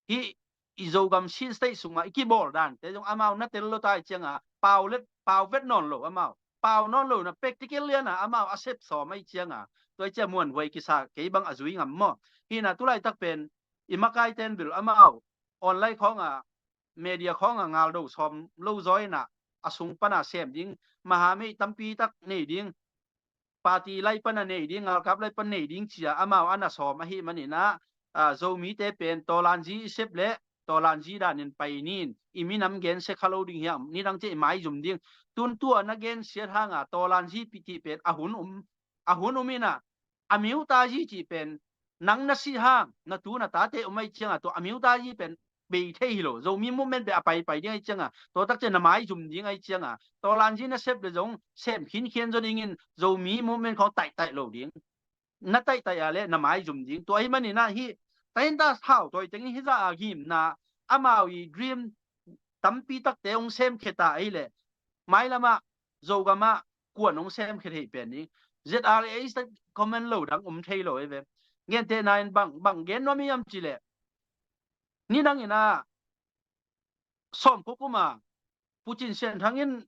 hih i Zogam Chin State sungah i kibawl dante zong amau na tel lo ta ai cianga pau let pau vet nawn lo amau pau nawn lo na practical liana amau a sep sawm ai cianga tua ai cia muanhuai kisa kei bang a zui ngam maw? Hina tulaitak pen i makaiten bil amau online khawnga media khawnga ngaldo sawm lo zawina a sung pana sem ding mahamei tampi tak nei ding, party lai pana nei ding, ngalkap lai pana nei ding cia amau ana sawm ahi manina, a, Zomite pen tawlanzi i sep leh tawlanzi danin pai nin i minam gensia kha lo ding hiam? Nidang cia i maizum ding. Tun tua na gensiat hanga tawlanzi piti pen a hun um, a hun um ina a miutazi cih pen nang na sih hang na tu na tate um ai cianga tua a miutazi pen bei thei hi lo. Zomi movement pen a paipai ding ai cianga tua takcia na maizum ding ai cianga tawlanzi na sep le zong sem khinkhian zaw dingin Zomi movement khawng taihtaih lo ding. Na taihtaih a le na maizum ding. Tua ahi manina hih tahinta thau tawi tengin hizah a gimna amau i dream tampi takte hong semkhia ta ahi leh mailamah Zogamah kuan hong semkhia thei pen ding. Z R A te comment lo dang um thei lo ei ve. Gentehna in bang bang gen nuam hiam cih leh, nidang in ah sawmkua kum a Pu Cin Sian Thang in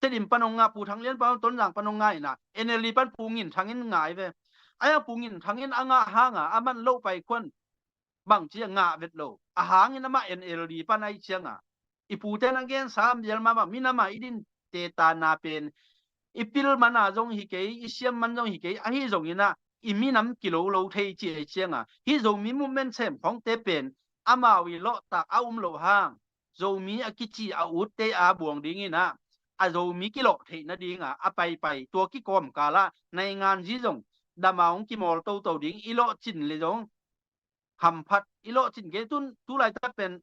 Tedim pan hong ngah, Pu Thang Lian pan hong, Tonzang pan hong ngah in ah N L D pan Pu Ngin Thang in ngah ei ve. Ahi hang Pu Ngin Thang in a ngah hang a, a man loh pai khuan bang ci a ngah vet lo. A hang in amah N L D pan ahih ciang a, i pute na gensa bial mahmah, minam a i dinte tanna pen i pil man a zong hi kei, i siam man zong hi kei, ahi zongin ah i minam kilo lo thei ci ahih ciang a, hih Zomi movement sem khawngte pen amau i lawhtak a um loh hang, Zomi a kici a utte a buang dingin ah, a Zomi kilawh theih nading a a paipai, tua kikawmkal ah nainganzi zong dam a hong kimawl toto ding, i lawhcin le zong hamphat, i lawhcin kei tun, tu laitak pen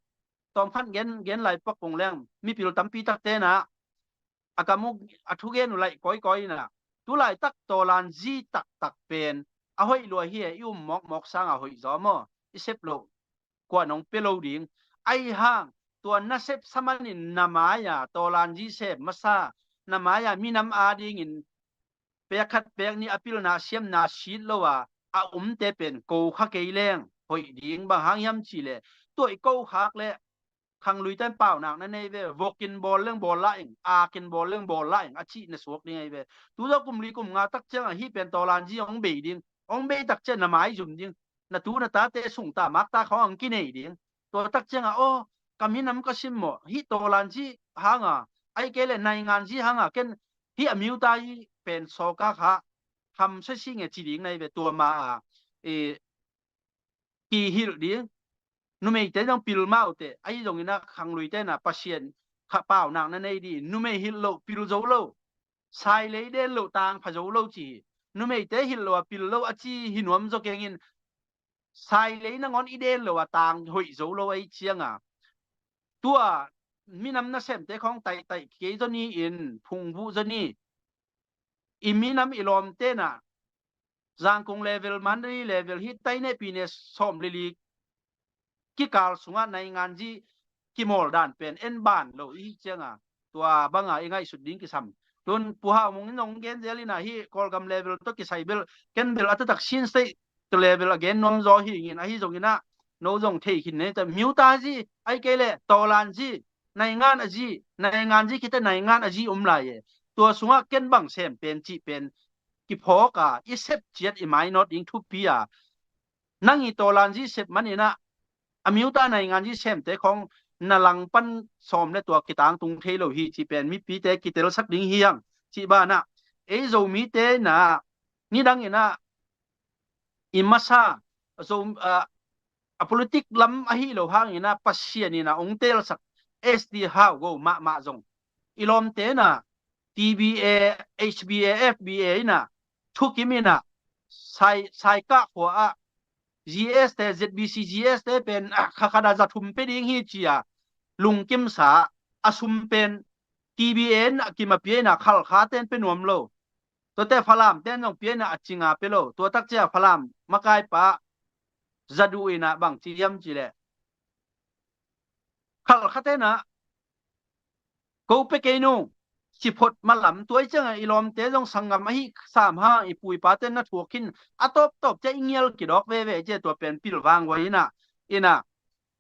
tawmkhat gen, gen lai pak kong leng, mipil tampi takte na a kam uh, a thugen uh laih kawikawi in ah, tu laitak tawlanzi taktak pen a hoih lua hi e, i um mawkmawk sang a hoih zaw maw, i sep loh kuan hong pia lo ding. Ahi hang tua na sepsa manin na mai-a tawlanzi sem masa, na mai-a minam adingin pek khat pek nih a pilna siamna sit lo a a umte pen ko kha kei leng hoih ding. Bang hang hiam cih leh, tua i ko khak leh khangluite in paunak na nei ve. Vokin bawl leng bawl la ing, akin bawl leng bawl la ing a cih na suak ding ahi ve. Tu zawh kum li kum nga tak ciang a hih pen tawlanzi hong bei ding, hong bei tak ciang na maizum ding, na tu na tate sungta makta khawng hong kinei ding. Tua tak ciang a, aw, ka minam ka simmawh, hih tawlanzi hang a, ahih kei leh nainganzi hang a, ken hih a miuta i pen sawka kha hamsa si nge ci ding na hi ve. Tua ma a, e, kihilh ding. Numeite zong pil mah uh teh, ahi zongin ah khangluite na Pasian kha paunak na nei ding. Numei hilh loh, pil zo lo, sailei den loh, tang pha zo lo ci hi. Numeite hilh lo a pil lo a ci hi nuam zaw keng in, sailei nangawn i den lo a tang hoih zo lo ahih ciang a, tua minam nasemte khawng taihtaih kei zaw ni in, phungvuh zaw ni. I minam i lawmte na Zangkong level, Mandalay level, hih taineh pine sawm le li kikal sungah nainganzi kimawl dan pen en ban lo i hih ciang a, tua bang a i ngaihsut ding kisam. Tun Pu Hau Mung in hong gen zel in ah, hih Kawlgam level tawh kisai bel, ken bel a taktak Chin State level a gen nuam zaw hi ing in, ahi zongin ah no zong thei khin ne ta, miuta zi, ahih kei leh tawlanzi, naingan a zi, nainganzi khit teh naingan a zi om lai e. Tua sungah ken bang sem pen cih pen kiphawk a, i sep ciat i mainawt ding thupi a, nang i tawlanzi sep manin ah a miuta nainganzi semte khawng na langpan sawm le tua kitangtung thei lo hi cih pen mipite kitelsak ding hi hang. Cih banah ei Zomite na nidang in ah i masa Zo, a, a politik lam ahi lo hangin ah Pasian in ah hong teelsak S D Hau Go mahmah zong i lawmte na T B A, H B A, F B A in ah thukim in ah Sai, Saikah khua ah G S te, Z B C G S te pen, ah, kha khat a za thum pe ding hi ci a lungkimsa, a sum pen T B A in ah kim a pia in ah Khalkha ten pe nuam lo. Tuate Falam ten zong pia in ah a cinga pe lo. Tua tak ciang Falam makaipa Za Duh in ah bang ci hiam cih leh, Khalkha ten ah ko pe kei nung, ci phot malam. Tua i ciang a i lawmte zong sanggam ahi sam hang, i pu i pa ten na thuak khin, a tawptawp ciang i ngial kidawk veve ciang tua pen pilvang guai in ah, in ah,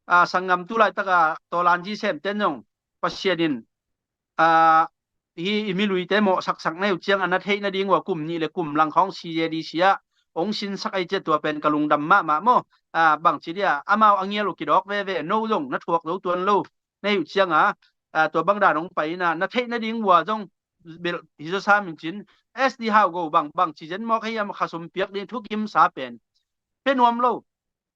a, sanggam tu laitak a tawlanzi sem ten zong Pasian in, a, hi i miluite mawhsaksak na hi uh ciang a na theih nading uh a kum nih le kum lang khawng C J D C ah hong sinsak ahi ciang tua pen ka lungdam mahmah maw. A, bang ci dia, amau a ngial uh kidawk veve, no zong na thuak zo tuan lo na hi uh ciang a, a, tua bang dan hong pai in ah na theih nading uh a zong bel hi zaw sam in cin, S D Hau Go bang, bang ci zen mawk ahi hiam, kha sum piak ding thukimsa pen pe nuam lo.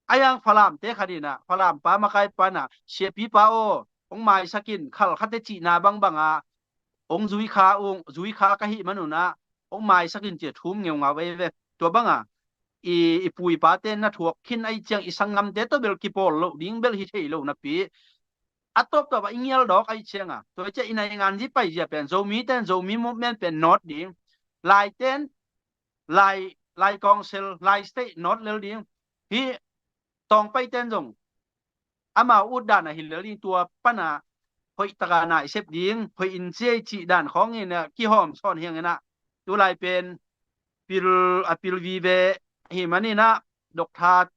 Ahi hang Falamte khat in ah, Falampa makaipa in ah, siapipa aw, hong maisak in, Khalkhate cihna bangbang a hong zui kha ung, zui kha ka hih man un ah hong maisak in ci a thum ngeungau veve. Tua bang a i, i pu i pate na thuak khin ahi ciang i sanggamte tawh bel kipawl loh ding bel hi thei lo napi, a tawptawp a i ngial dawk ahi ciang a, tua ciang i naingan zi paizia pen, Zomite in Zomi movement pen nawt ding, Laite in Lai, Lai Council, Lai State nawt lel ding. Hih Tawngpaite in zong amau ut dan a hi lel ding, tua pan a hoih taka na i sep ding, hoih in ciai cih dan khawng in ah kihawm sawn hi hang in ah, tulai pen pil, a pil vive hi manin ah, doctor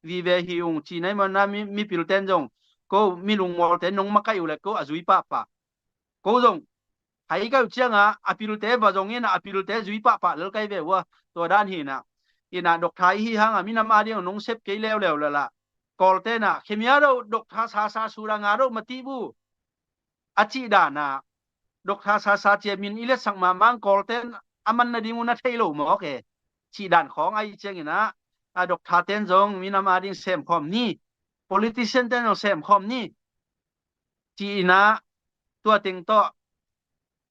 vive hi ung ci nai manin ah, mi, mipil ten zong ko mi lungmual ten nong makaih uh leh ko a zui pahpah. Ko zong hai kai uh ciangah a pilte va zong in ah, a pilte zui pahpah lel kai ve uh a, tua dan hi in ah. In ah doctor i hi hang a minam a ding nong sep kei leuleu lel ah, Kawlte in ah khemia doh doctor sasa sura nga doh mati bu a cih dan ah, doctor sasa cia min i letsak mahmah ang, Kawlte in a man nading uh na thei lo mawk e, cih dan khawng ahih ciangin ah, a doctor ten zong minam a ding semkhawm ni, politician ten zong semkhawm ni, ci in ah, tua teng tawh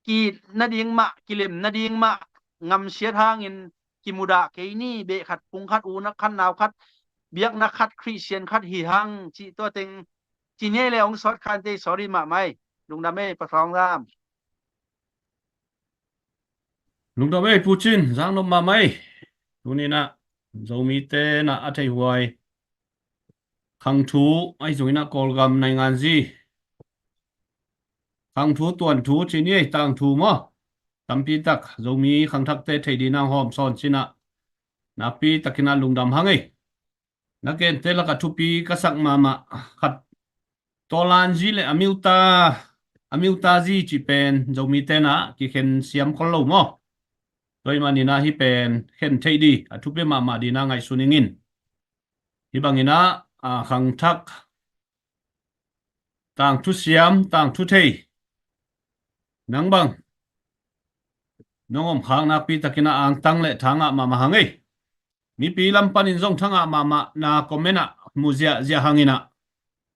ki-it nading mah, kilem nading mah, ngamsiat hangin kimudah kei ni, beh khat, phung khat, u nak khat, nau khat, biakna khat, Khristian khat hi hang, cih tua teng ci ni ei le, hong sawt kha inteh, sorry mahmah ei. Lungdam ei, Pa Thawng Lam. Lungdam ei, Pu Cin, zang nop mahmah ei. Tuni in ah Zomite in ah a theihhuai khangthu, ahi zongin ah Kawlgam nainganzi khangthu, tuanthu ci ni ei, tangthu maw, tampi tak Zomi khangthakte theih ding in ah hawm sawn ci in ah, nakpi takin ah lungdam hang ei. Na gente lakah thupi ka sak mahmah khat, Tawlanzi le a miuta, a miutazi cih pen Zomite in ah kikhen siam khol lo maw. Tua ahih manin ah hih pen khen theih ding a thupi mahmah ding in ah ngaihsun ing in. Hih bangin ah, a, khangthak, tangthu siam, tangthu thei, nang bang nong om khak nakpi takin ah angtang le thangah mahmah hang ei. Mipi lam panin zong thangah mahmah na comment ah mu ziahziah hang in ah,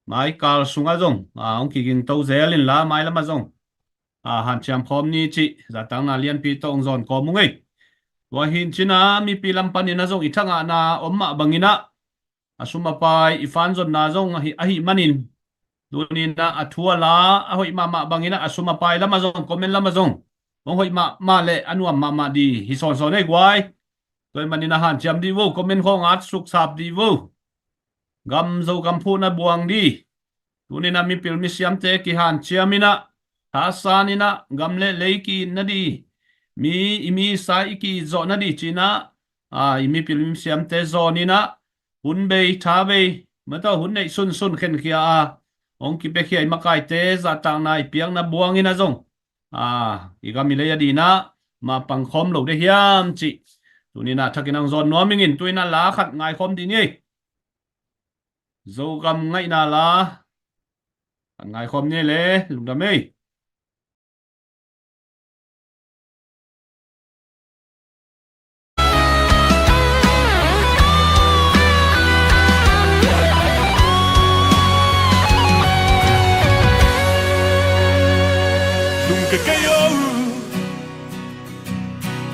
mai kal sungah zong, a, hong kigingto zel inla, mai lamah zong, a, hanciam khawm ni cih zahtakna lianpi tawh hong zawn kawm ung ei. Tua hi in ci in ah mipi lam panin ah zong i thangahna om mah bangin ah, a sum a pai i fan zonna zong ahi, ahih manin, tuni in ah a thu a la a hoih mahmah bangin ah, a sum a pai lamah zong, comment lamah zong hong hoih mahmah le a nuam mahmah ding hi sawnsawn ei guai. Tua ahih manin ah hanciam dih vo, comment khawng at suksap dih vo. Gam Zogam phuhna buang ding. Tuni in ah mipil misiamte kihanciam in ah, thasan in ah, gam le lei ki-itna ding, mi, i misa i ki-it zawhna ding ci in ah, a, i mipil misiamte zawn in ah, hun bei, tha bei, mataw, hun neih sunsun khenkhia a, hong kipiakhia i makaite zahtakna i piakna buang in ah zong, a, i gam i lei a ding in ah mapang khawm lo ding hiam cih tuni in ah thakin hong zawn nuam ing in. Tu in ah la khat ngaikhawm dih ni ei. Zogam ngaihna la khat ngaikhawm ni ei le, lungdam ei. Lungkia kei o,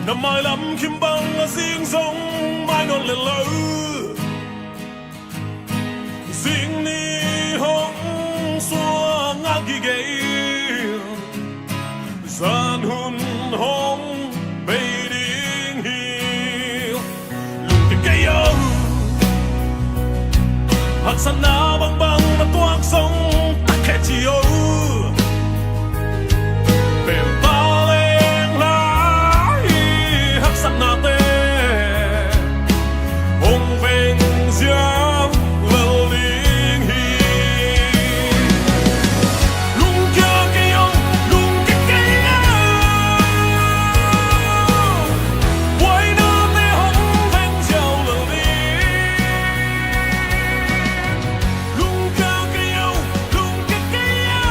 na mailam khim bang a zing zong mai nawn lel lo. Zing ni hong suang a gige, zan hun hong bei ding hi. Lungkia kei o, haksatna bangbang na tuak zong tak khe ci o. Pen ta leng lai haksatnate hong veng ziau lel ding hi. Lungkia kei o, lungkia kei o, buainate hong veng ziau lel ding. Lungkia kei o, lungkia kei o,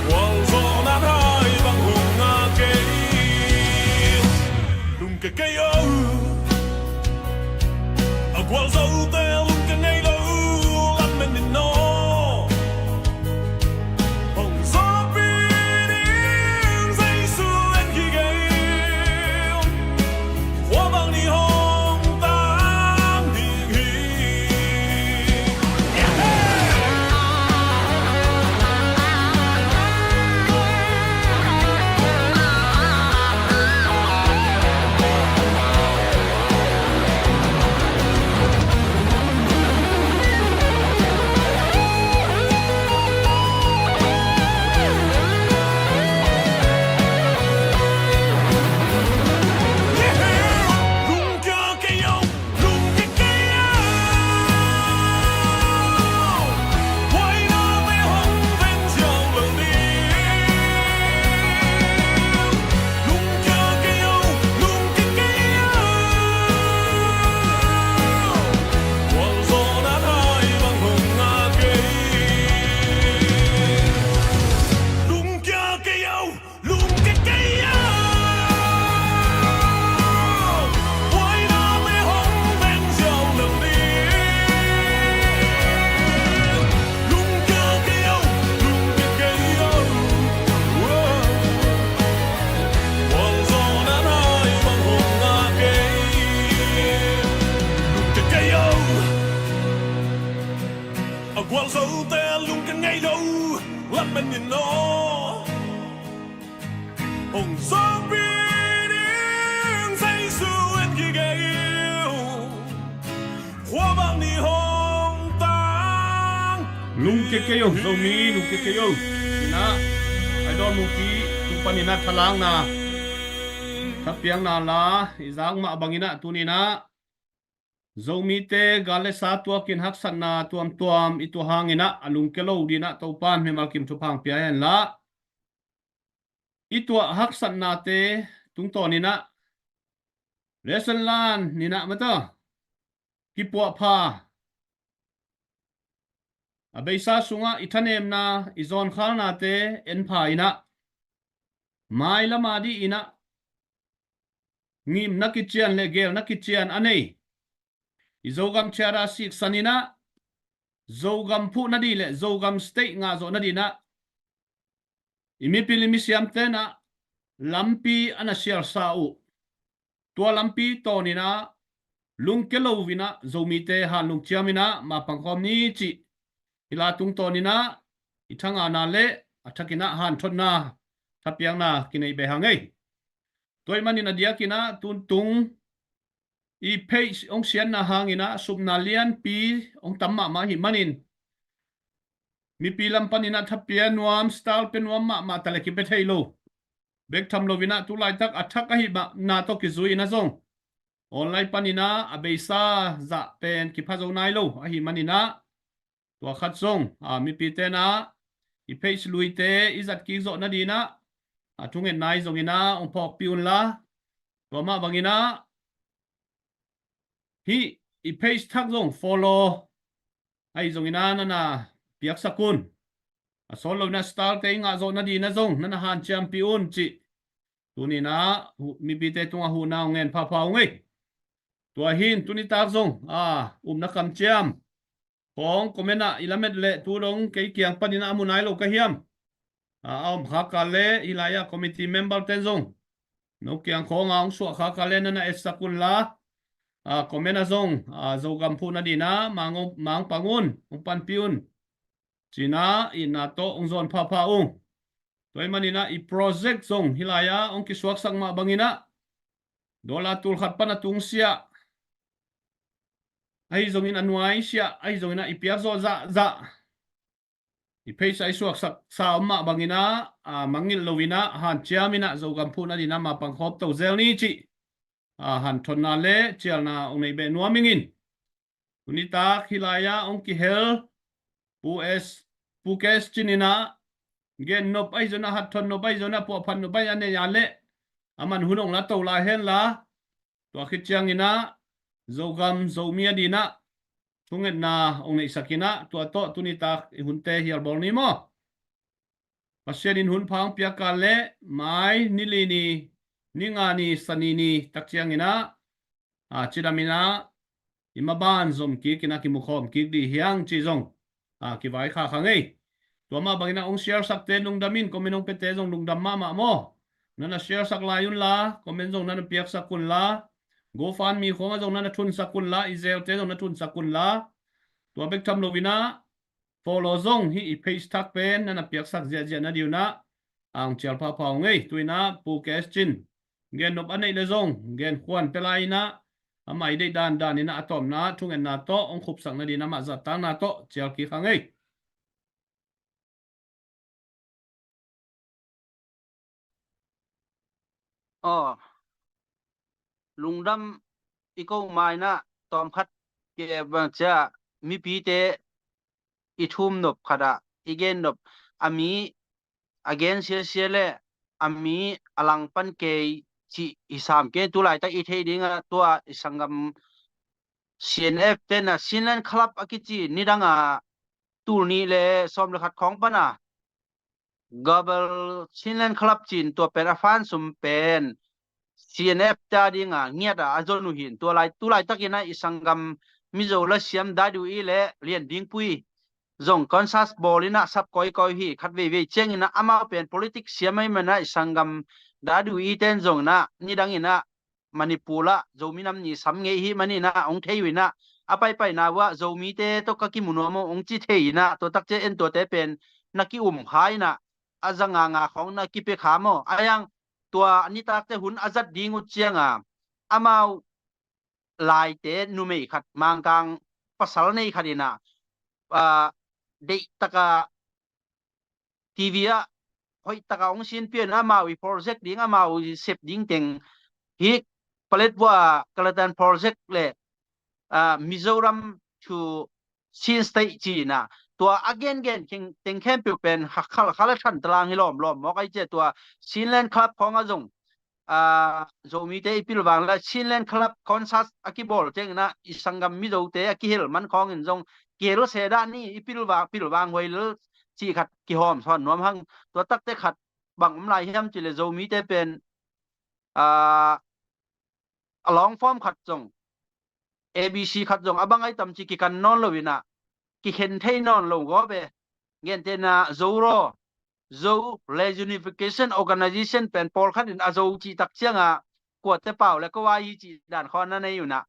gualzawhna hai bang hong ngak kei. Lungkia kei o, a gualzote lungkia ngei lo lamen in aw. Hong zawhpih ding Jesu en hi gei. Khua bang ni hong tang ding hi. Nin aw, hong sawpi ding Jesu en kik ei uh. Khua bang ni hong tang. Lungkia kei o, Zomi, lungkia kei o. Inah, Idol Mungpi tung paninah thalakna thapiakna la i zak mah banginah tuninah Zomite gal le sa tuakin haksatna tuamtuam i tuah hanginah a lungkia lo dinah Topan mimal kim thupha hong pia henla. I tuah haksatnate tungtawninah lesson learn ninah mata kipuahpha, a beisa sungah i thanemna, i zawnkhalnate enpha inah mailama dih inah ngimna kician le gelna kician a nei i Zogam Charter siksan inah Zogam phuh nadih le Zogam state ngah zawh nadinah i mipil i misiam tenah lampi a na sialsa uh. Tua lampi tawninah lungkia lo inah Zomite han lungciam inah mapang khawm ni cih i la tungtawninah i thangana le a thakinah hanthotna thapiakna kineih beh hang ei. Tua ih manin a diakinah tuntung i page hong sianna hanginah supna lianpi hong tam mahmah ahih manin mipi lam paninah thapia nuam, style pia nuam mahmah ta le kipia thei lo. Bek tham loinah tu laitak a thak ahih mahna tawh kizui inah zong online paninah a beisa zah pen kipha zo nai lo ahih maninah tua khat zong a mipi tenah i page luite i zat kik zawh nadinah a thungetna i zonginah hong phawkpih unla. Tua mah banginah hih i page thak zong follow ahi zonginah nana piaksak un. A sawl loinah style te i ngah zawh nadinah zong nana hanciampih un cih tuninah hu- mipite tungah huhna hong ngen phapha ung ei. Tua hin tunitak zong a upna kamciam khawng comment ah i lamet leh tu dong kei kiang paninah a mu nai lo ka hiam? A, a om khaka le hih lai-ah committee member ten zong no kiang khawngah hong suah khaka le nana etsak unla. A, comment ah zong a, Zogam phuh nadinah mang hong, mang pang un, hong panpih un. Cinah itna tawh hong zawn phapha ung. Tua ih maninah i project zong hih lai-ah hong kisuaksak mah banginah dollar tul khat pan a tungsiah ahi zongin a nuaisiah ahi zonginah i piak zawh zahzah i page ah i suaksak sa om mah banginah a, mangngilh loinah hanciam inah Zogam phuh nadinah mapang khawm to zel ni cih a, hanthotna le cialna hong neih beh nuam ingin. Tunitak hih lai-ah hong kihel Pu S, Pu Kes Cin inah gen nop ahi zonah, hatthon nop ahi zonah, puahphat nop ahi a neih a leh a man hun hong la to lai henla. Tua khit cianginah Zogam Zomi a dinah thungetna hong neihsak inah tua tawh tunitak i hunte hial bawl ni maw? Pasian in hun pha hong piak kal leh mai ni li ni, ni nga ni, Sani ni tak cianginah a, cidam inah i maban zom kik inah kimukhawm kik dih hiang cih zong a, kivaikhak hang ei. Tua mah banginah hong share sakte lungdam in, comment hong piate zong lungdam mahmah maw? Nana share sak lai unla, comment zong nana piaksak unla, GoFundMe khawngah zong nana thunsak unla, i zelte zong na thunsak unla. Tua bek tham loinah follow zong hih i page thak pen nana piaksak ziahziah na dih unah a, hong cial phapha ung ei. Tu inah Pu Kes Cin gen nop a neih le zong gen khuan pia lai inah amah i deih dandan inah a tawpna thungetna tawh hong khupsak nadinah amah zahtakna tawh cial kik hang ei. Aw, lungdam i ko ma inah tawmkhat ke bang cia mipite i thum nop khatah i gen nop a mi a gen siasia le a mi a langpan kei cih i sam kei tu laitak i theih dingah tua i sanggam C N F tenah Chinland Club a kici nidangah tul nih le sawm le khat khawng pana Global Chinland Club cin tua pen a fan sum pen C N F ta dinga ngiat a a zon uh hin tua lai tu laitakin a i sanggam Mizo la siam Dadu i le Lian Dingpui zong concert bawl in a sap kawikawi hi khat veivei ciangin a amau pen politics siam ahi man a i sanggam Dadu i ten zong in a nidang in a Manipur ah Zomi nam ni sam ngei hi manin a hong thei uh in a a paipaina uh ah Zomite tawh ka kimu nuam uh hong ci thei in a tua takcia en tuate pen na ki-um kha in ah, a za nga nga khawng na kipia kha maw. A yang tua a nitakte hun a zat ding uh ciang a, amau laite numei khat, Mangkang pasal nei khat in ah, ah, deih tak a TV ah hoih tak a hong sin pia in ah, amau i project ding, amau i sep ding teng hi, Paletwa Kalatan project le, ah, Mizoram to Chin State ci in ah, tua a gengen teng khempeuh pen kha, khal, khal a than talang hi lawmlawm mawk ai cia. Tua Chinland Club khawng ah zong, ah, Zomite i pilvang le Chinland Club concert a kibawl ciang in ah, i sanggam Mizote a kihel man khawng in zong kihel se dah ni, i pilvang, pilvang huai lel cih khat kihawm sawn nuam hang. Tua takte khat bang om lai hiam cih le, Zomite pen, ah, a long form khat zong, A B C khat zong a bang ai tam ci kikan nawn lo in ah, kikhen thei nawn lo gawp e. Gentehna Zo Raw, Zo Reunification Organization pen pawlkhat in a Zo cih tak ciang a, kuate pau le ko ai hi cih dan khawng na nei un ah,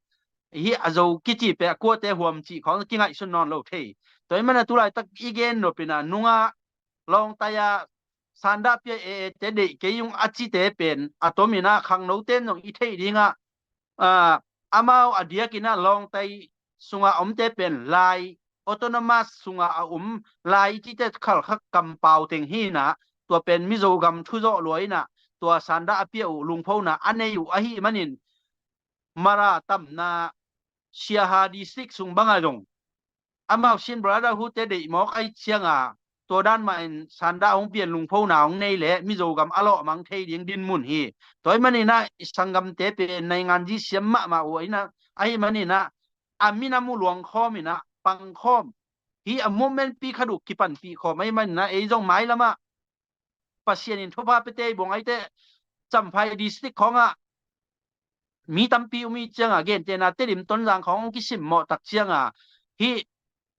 hi a Zo kici pen kuate huam cih khawng kingaihsun nawn lo thei. Tua ahih man a tulaitak i gen nop in ah, nungah lawngtai a sandah pia e e te deih kei ung a cite pen a tom in ah, khangnote in zong i theih ding ah, ah, amau a diak in ah lawngtai sungah a omte pen lai, autonomous sungah a om lai cite khal kha kampau teng hi in ah, tua pen Mizo gam thu zawh lua in ah, tua sandah a pia uh lungphona a nei uh ahih manin, Mara tamna Siaha district sung bang ah zong amau Chin Brotherhood te deih mawk ai ciang a, tua dan mah in sandah hong pian lungphona hong nei le Mizo gam a lawhmang thei ding dinmun hi. Tua ahih man in ah i sanggamte pen naingan zi siam mahmah uh in ah, ahih man in ah a minam uh luangkhawm in ah pangkhawm, hi a movement pi khat uh kipanpih khawm ahih man in ah, ei zong mailam ah Pasian in thupha pia tei buang ai teh, Champhai district khawng ah mi tampi um i ciang a, gentehna Tedim, Tonzang khawng hong kisimmawh tak ciang a, hih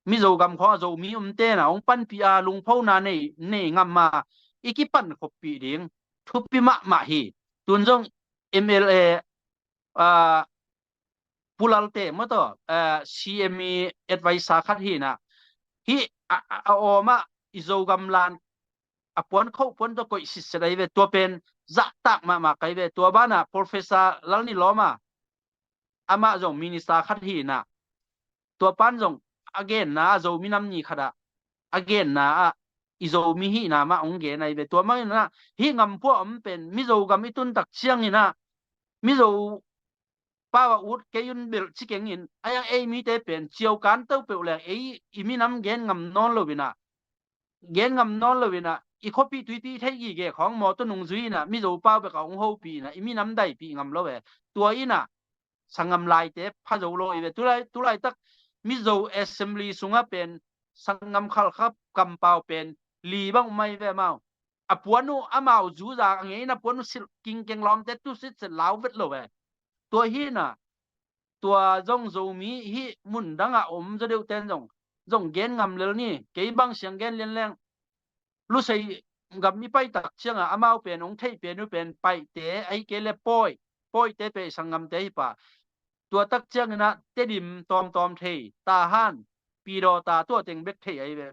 Mizo gam khawng a Zomi umte in ah hong panpih a, lungphona nei, nei ngam a, i kipan khoppih ding thupi mahmah hi. Tun zong M L A, ah, Pu Lalte maw taw, ah, C M i advisor khat hi in ah, hih a, a, a awm ah i Zogam lan a puan khoh puan tawh koih sitset ahi ve. Tua pen zahtak mahmah ka hi ve. Tua ban ah Professor Lalnilawma, amah zong minister khat hi in ah, tua pan zong a genna ah, Zomi nam ni khat ah a genna ah i Zomi hihna mah hong gen ahi ve. Tua mah in ah hih ngamphuah om pen Mizo gam i tun tak ciang in ah, Mizo pau a ut kei un belh ci keng in, a yang ei mite pen ciau kan to peuh leng ei i minam gen ngam nawn lo in ah, gen ngam nawn lo in ah, i khuapih tuipih theih gige khawng mawtaw nung zui in ah, Mizo pau bek a hong hopih in ah, i minam daipih ngam lo e. Tua in ah sanggam laite pha zo lo i ve. Tulai, tulaitak Mizo Assembly sungah pen sanggam khalkha kampau pen li bang um ahi ve amau. A puan uh amau zu za a ngei in a puan uh silh kingkeng lawmte tu sitset lau vet lo e. Tua hi in ah, tua zong Zomi hih mun dang ah om zaw deuh ten zong, zong gen ngam lel ni, kei bang siang gen lian leng. Lusei gam i pai tak ciang a, amau pen hong theih pen uh pen Paihte ahi kei le Pawi, Pawite pen i sanggamte hi pah. Tua tak ciang in ah Tedim tawmtawm thei, Tahan, Pidawta, tua teng bek thei ahi ve.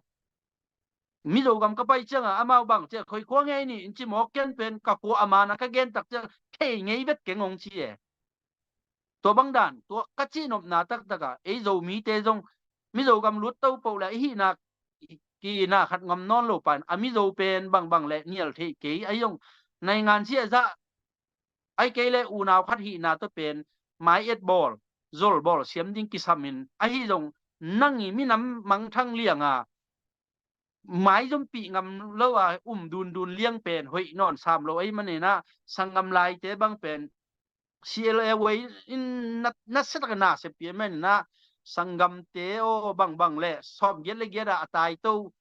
Mizo gam ka pai ciang a, amau bang ciah khoi khua ngei ni in ci mawk, ken pen ka khua a man a ka gen tak ciang thei ngei vet keng hong ci e. Tua bang dan, tua ka cihnopna taktak a, ei Zomite zong Mizo gam lut to poh le i hihna, i, ki-itna khat ngam nawn lo pan, a Mizo pen bangbang le nial thei kei, ahi zong naingan ziahzah, ahi kei le unau khat hihna tawh pen mai et bawl, zol bawl siam ding kisam in, ahi zong nang i minam mangthang liang a, maizompih ngam lo a um dundun liang pen hoih nawn sam lo ahih manin ah, sanggam laite bang pen C L A way in na, na set a na seppi ahih manin ah, sanggamte aw bangbang le sawmgiat le giat ah a taito,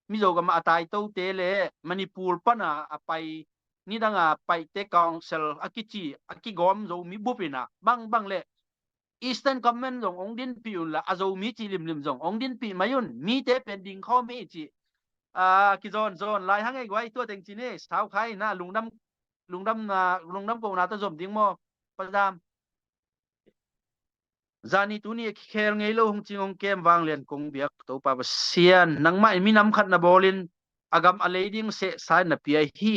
Mizo gam ah a taitote le Manipur pan a a pai, nidang a Paite Council a kici a kigawm Zomi bup in ah bangbang le Eastern Command zong hong dinpih un la, a Zomi cih limlim zong hong dinpih mai un, mite pen ding khawm hi cih, a, kizawnzawn lai hang ei guai, tua teng ci ni, sau khai na lungdam, lungdam na, lungdam kohna tawh zom ding maw? Pa Zam. Zani tuni a kikhel ngei lo hong cing hong kem vanglian kong biak Topa Pasian, nangmah in minam khat na bawlin, a gam a lei ding sehsa in na pia hi.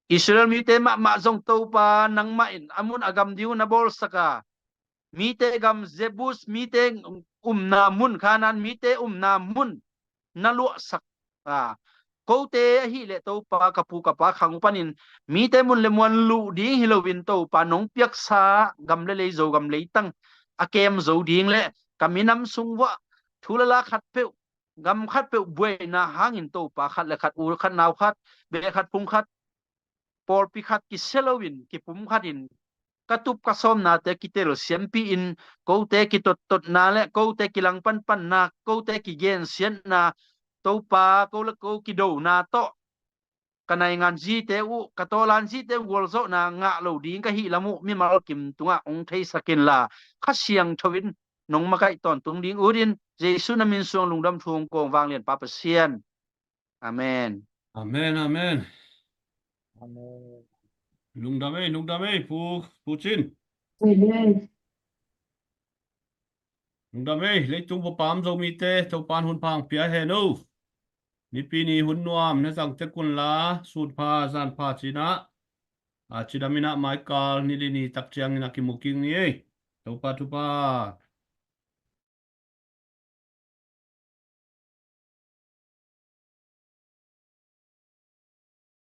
Israel mite mahmah zong Topa nangmah in a mun a gam ding uh na bawlsak a, mite gam Jebus, mite umna mun Kanaan, mite umna mun na luahsak a, kote ahih leh Topa ka pu ka pa khang uh panin mite mun le muan luh ding hi loin Topa nong piaksa gam le lei, Zogam leitang a kem zo ding le ka minam sung vuah thu le la khat peuh, gam khat peuh buaina hangin Topa khat le khat, u khat, nau khat, be khat, phung khat, pawlpi khat kisia loin kipum khatin ka tup ka sawmnate kitel siampi-in, kote kitotna le kote kilangpanpanna, kote kigensiatna, Topa ko le ko kidona tawh ka naingan zite uh, ka tawlan zite uh gualzawhna ngah lo ding ka hih lam uh mimal kim tungah hong theisak inla, Kha Siangtho in nong makaih tawntung ding utin Jesu na min suang lungdam thu hong kong vanglian Pa Pasian. Amen. Amen, amen. Amen. Lungdam ei, lungdam ei, Pu, Pu Cin. Amen. Lungdam ei, leitung bup a om Zomite, Topan hun pha hong pia hen o. Nipi ni hun nuam na zang tek unla, sun pha, zan pha cinah, a cidam inah maikal, ni li ni tak ciangin a kimu kik ni ei. Topa thupha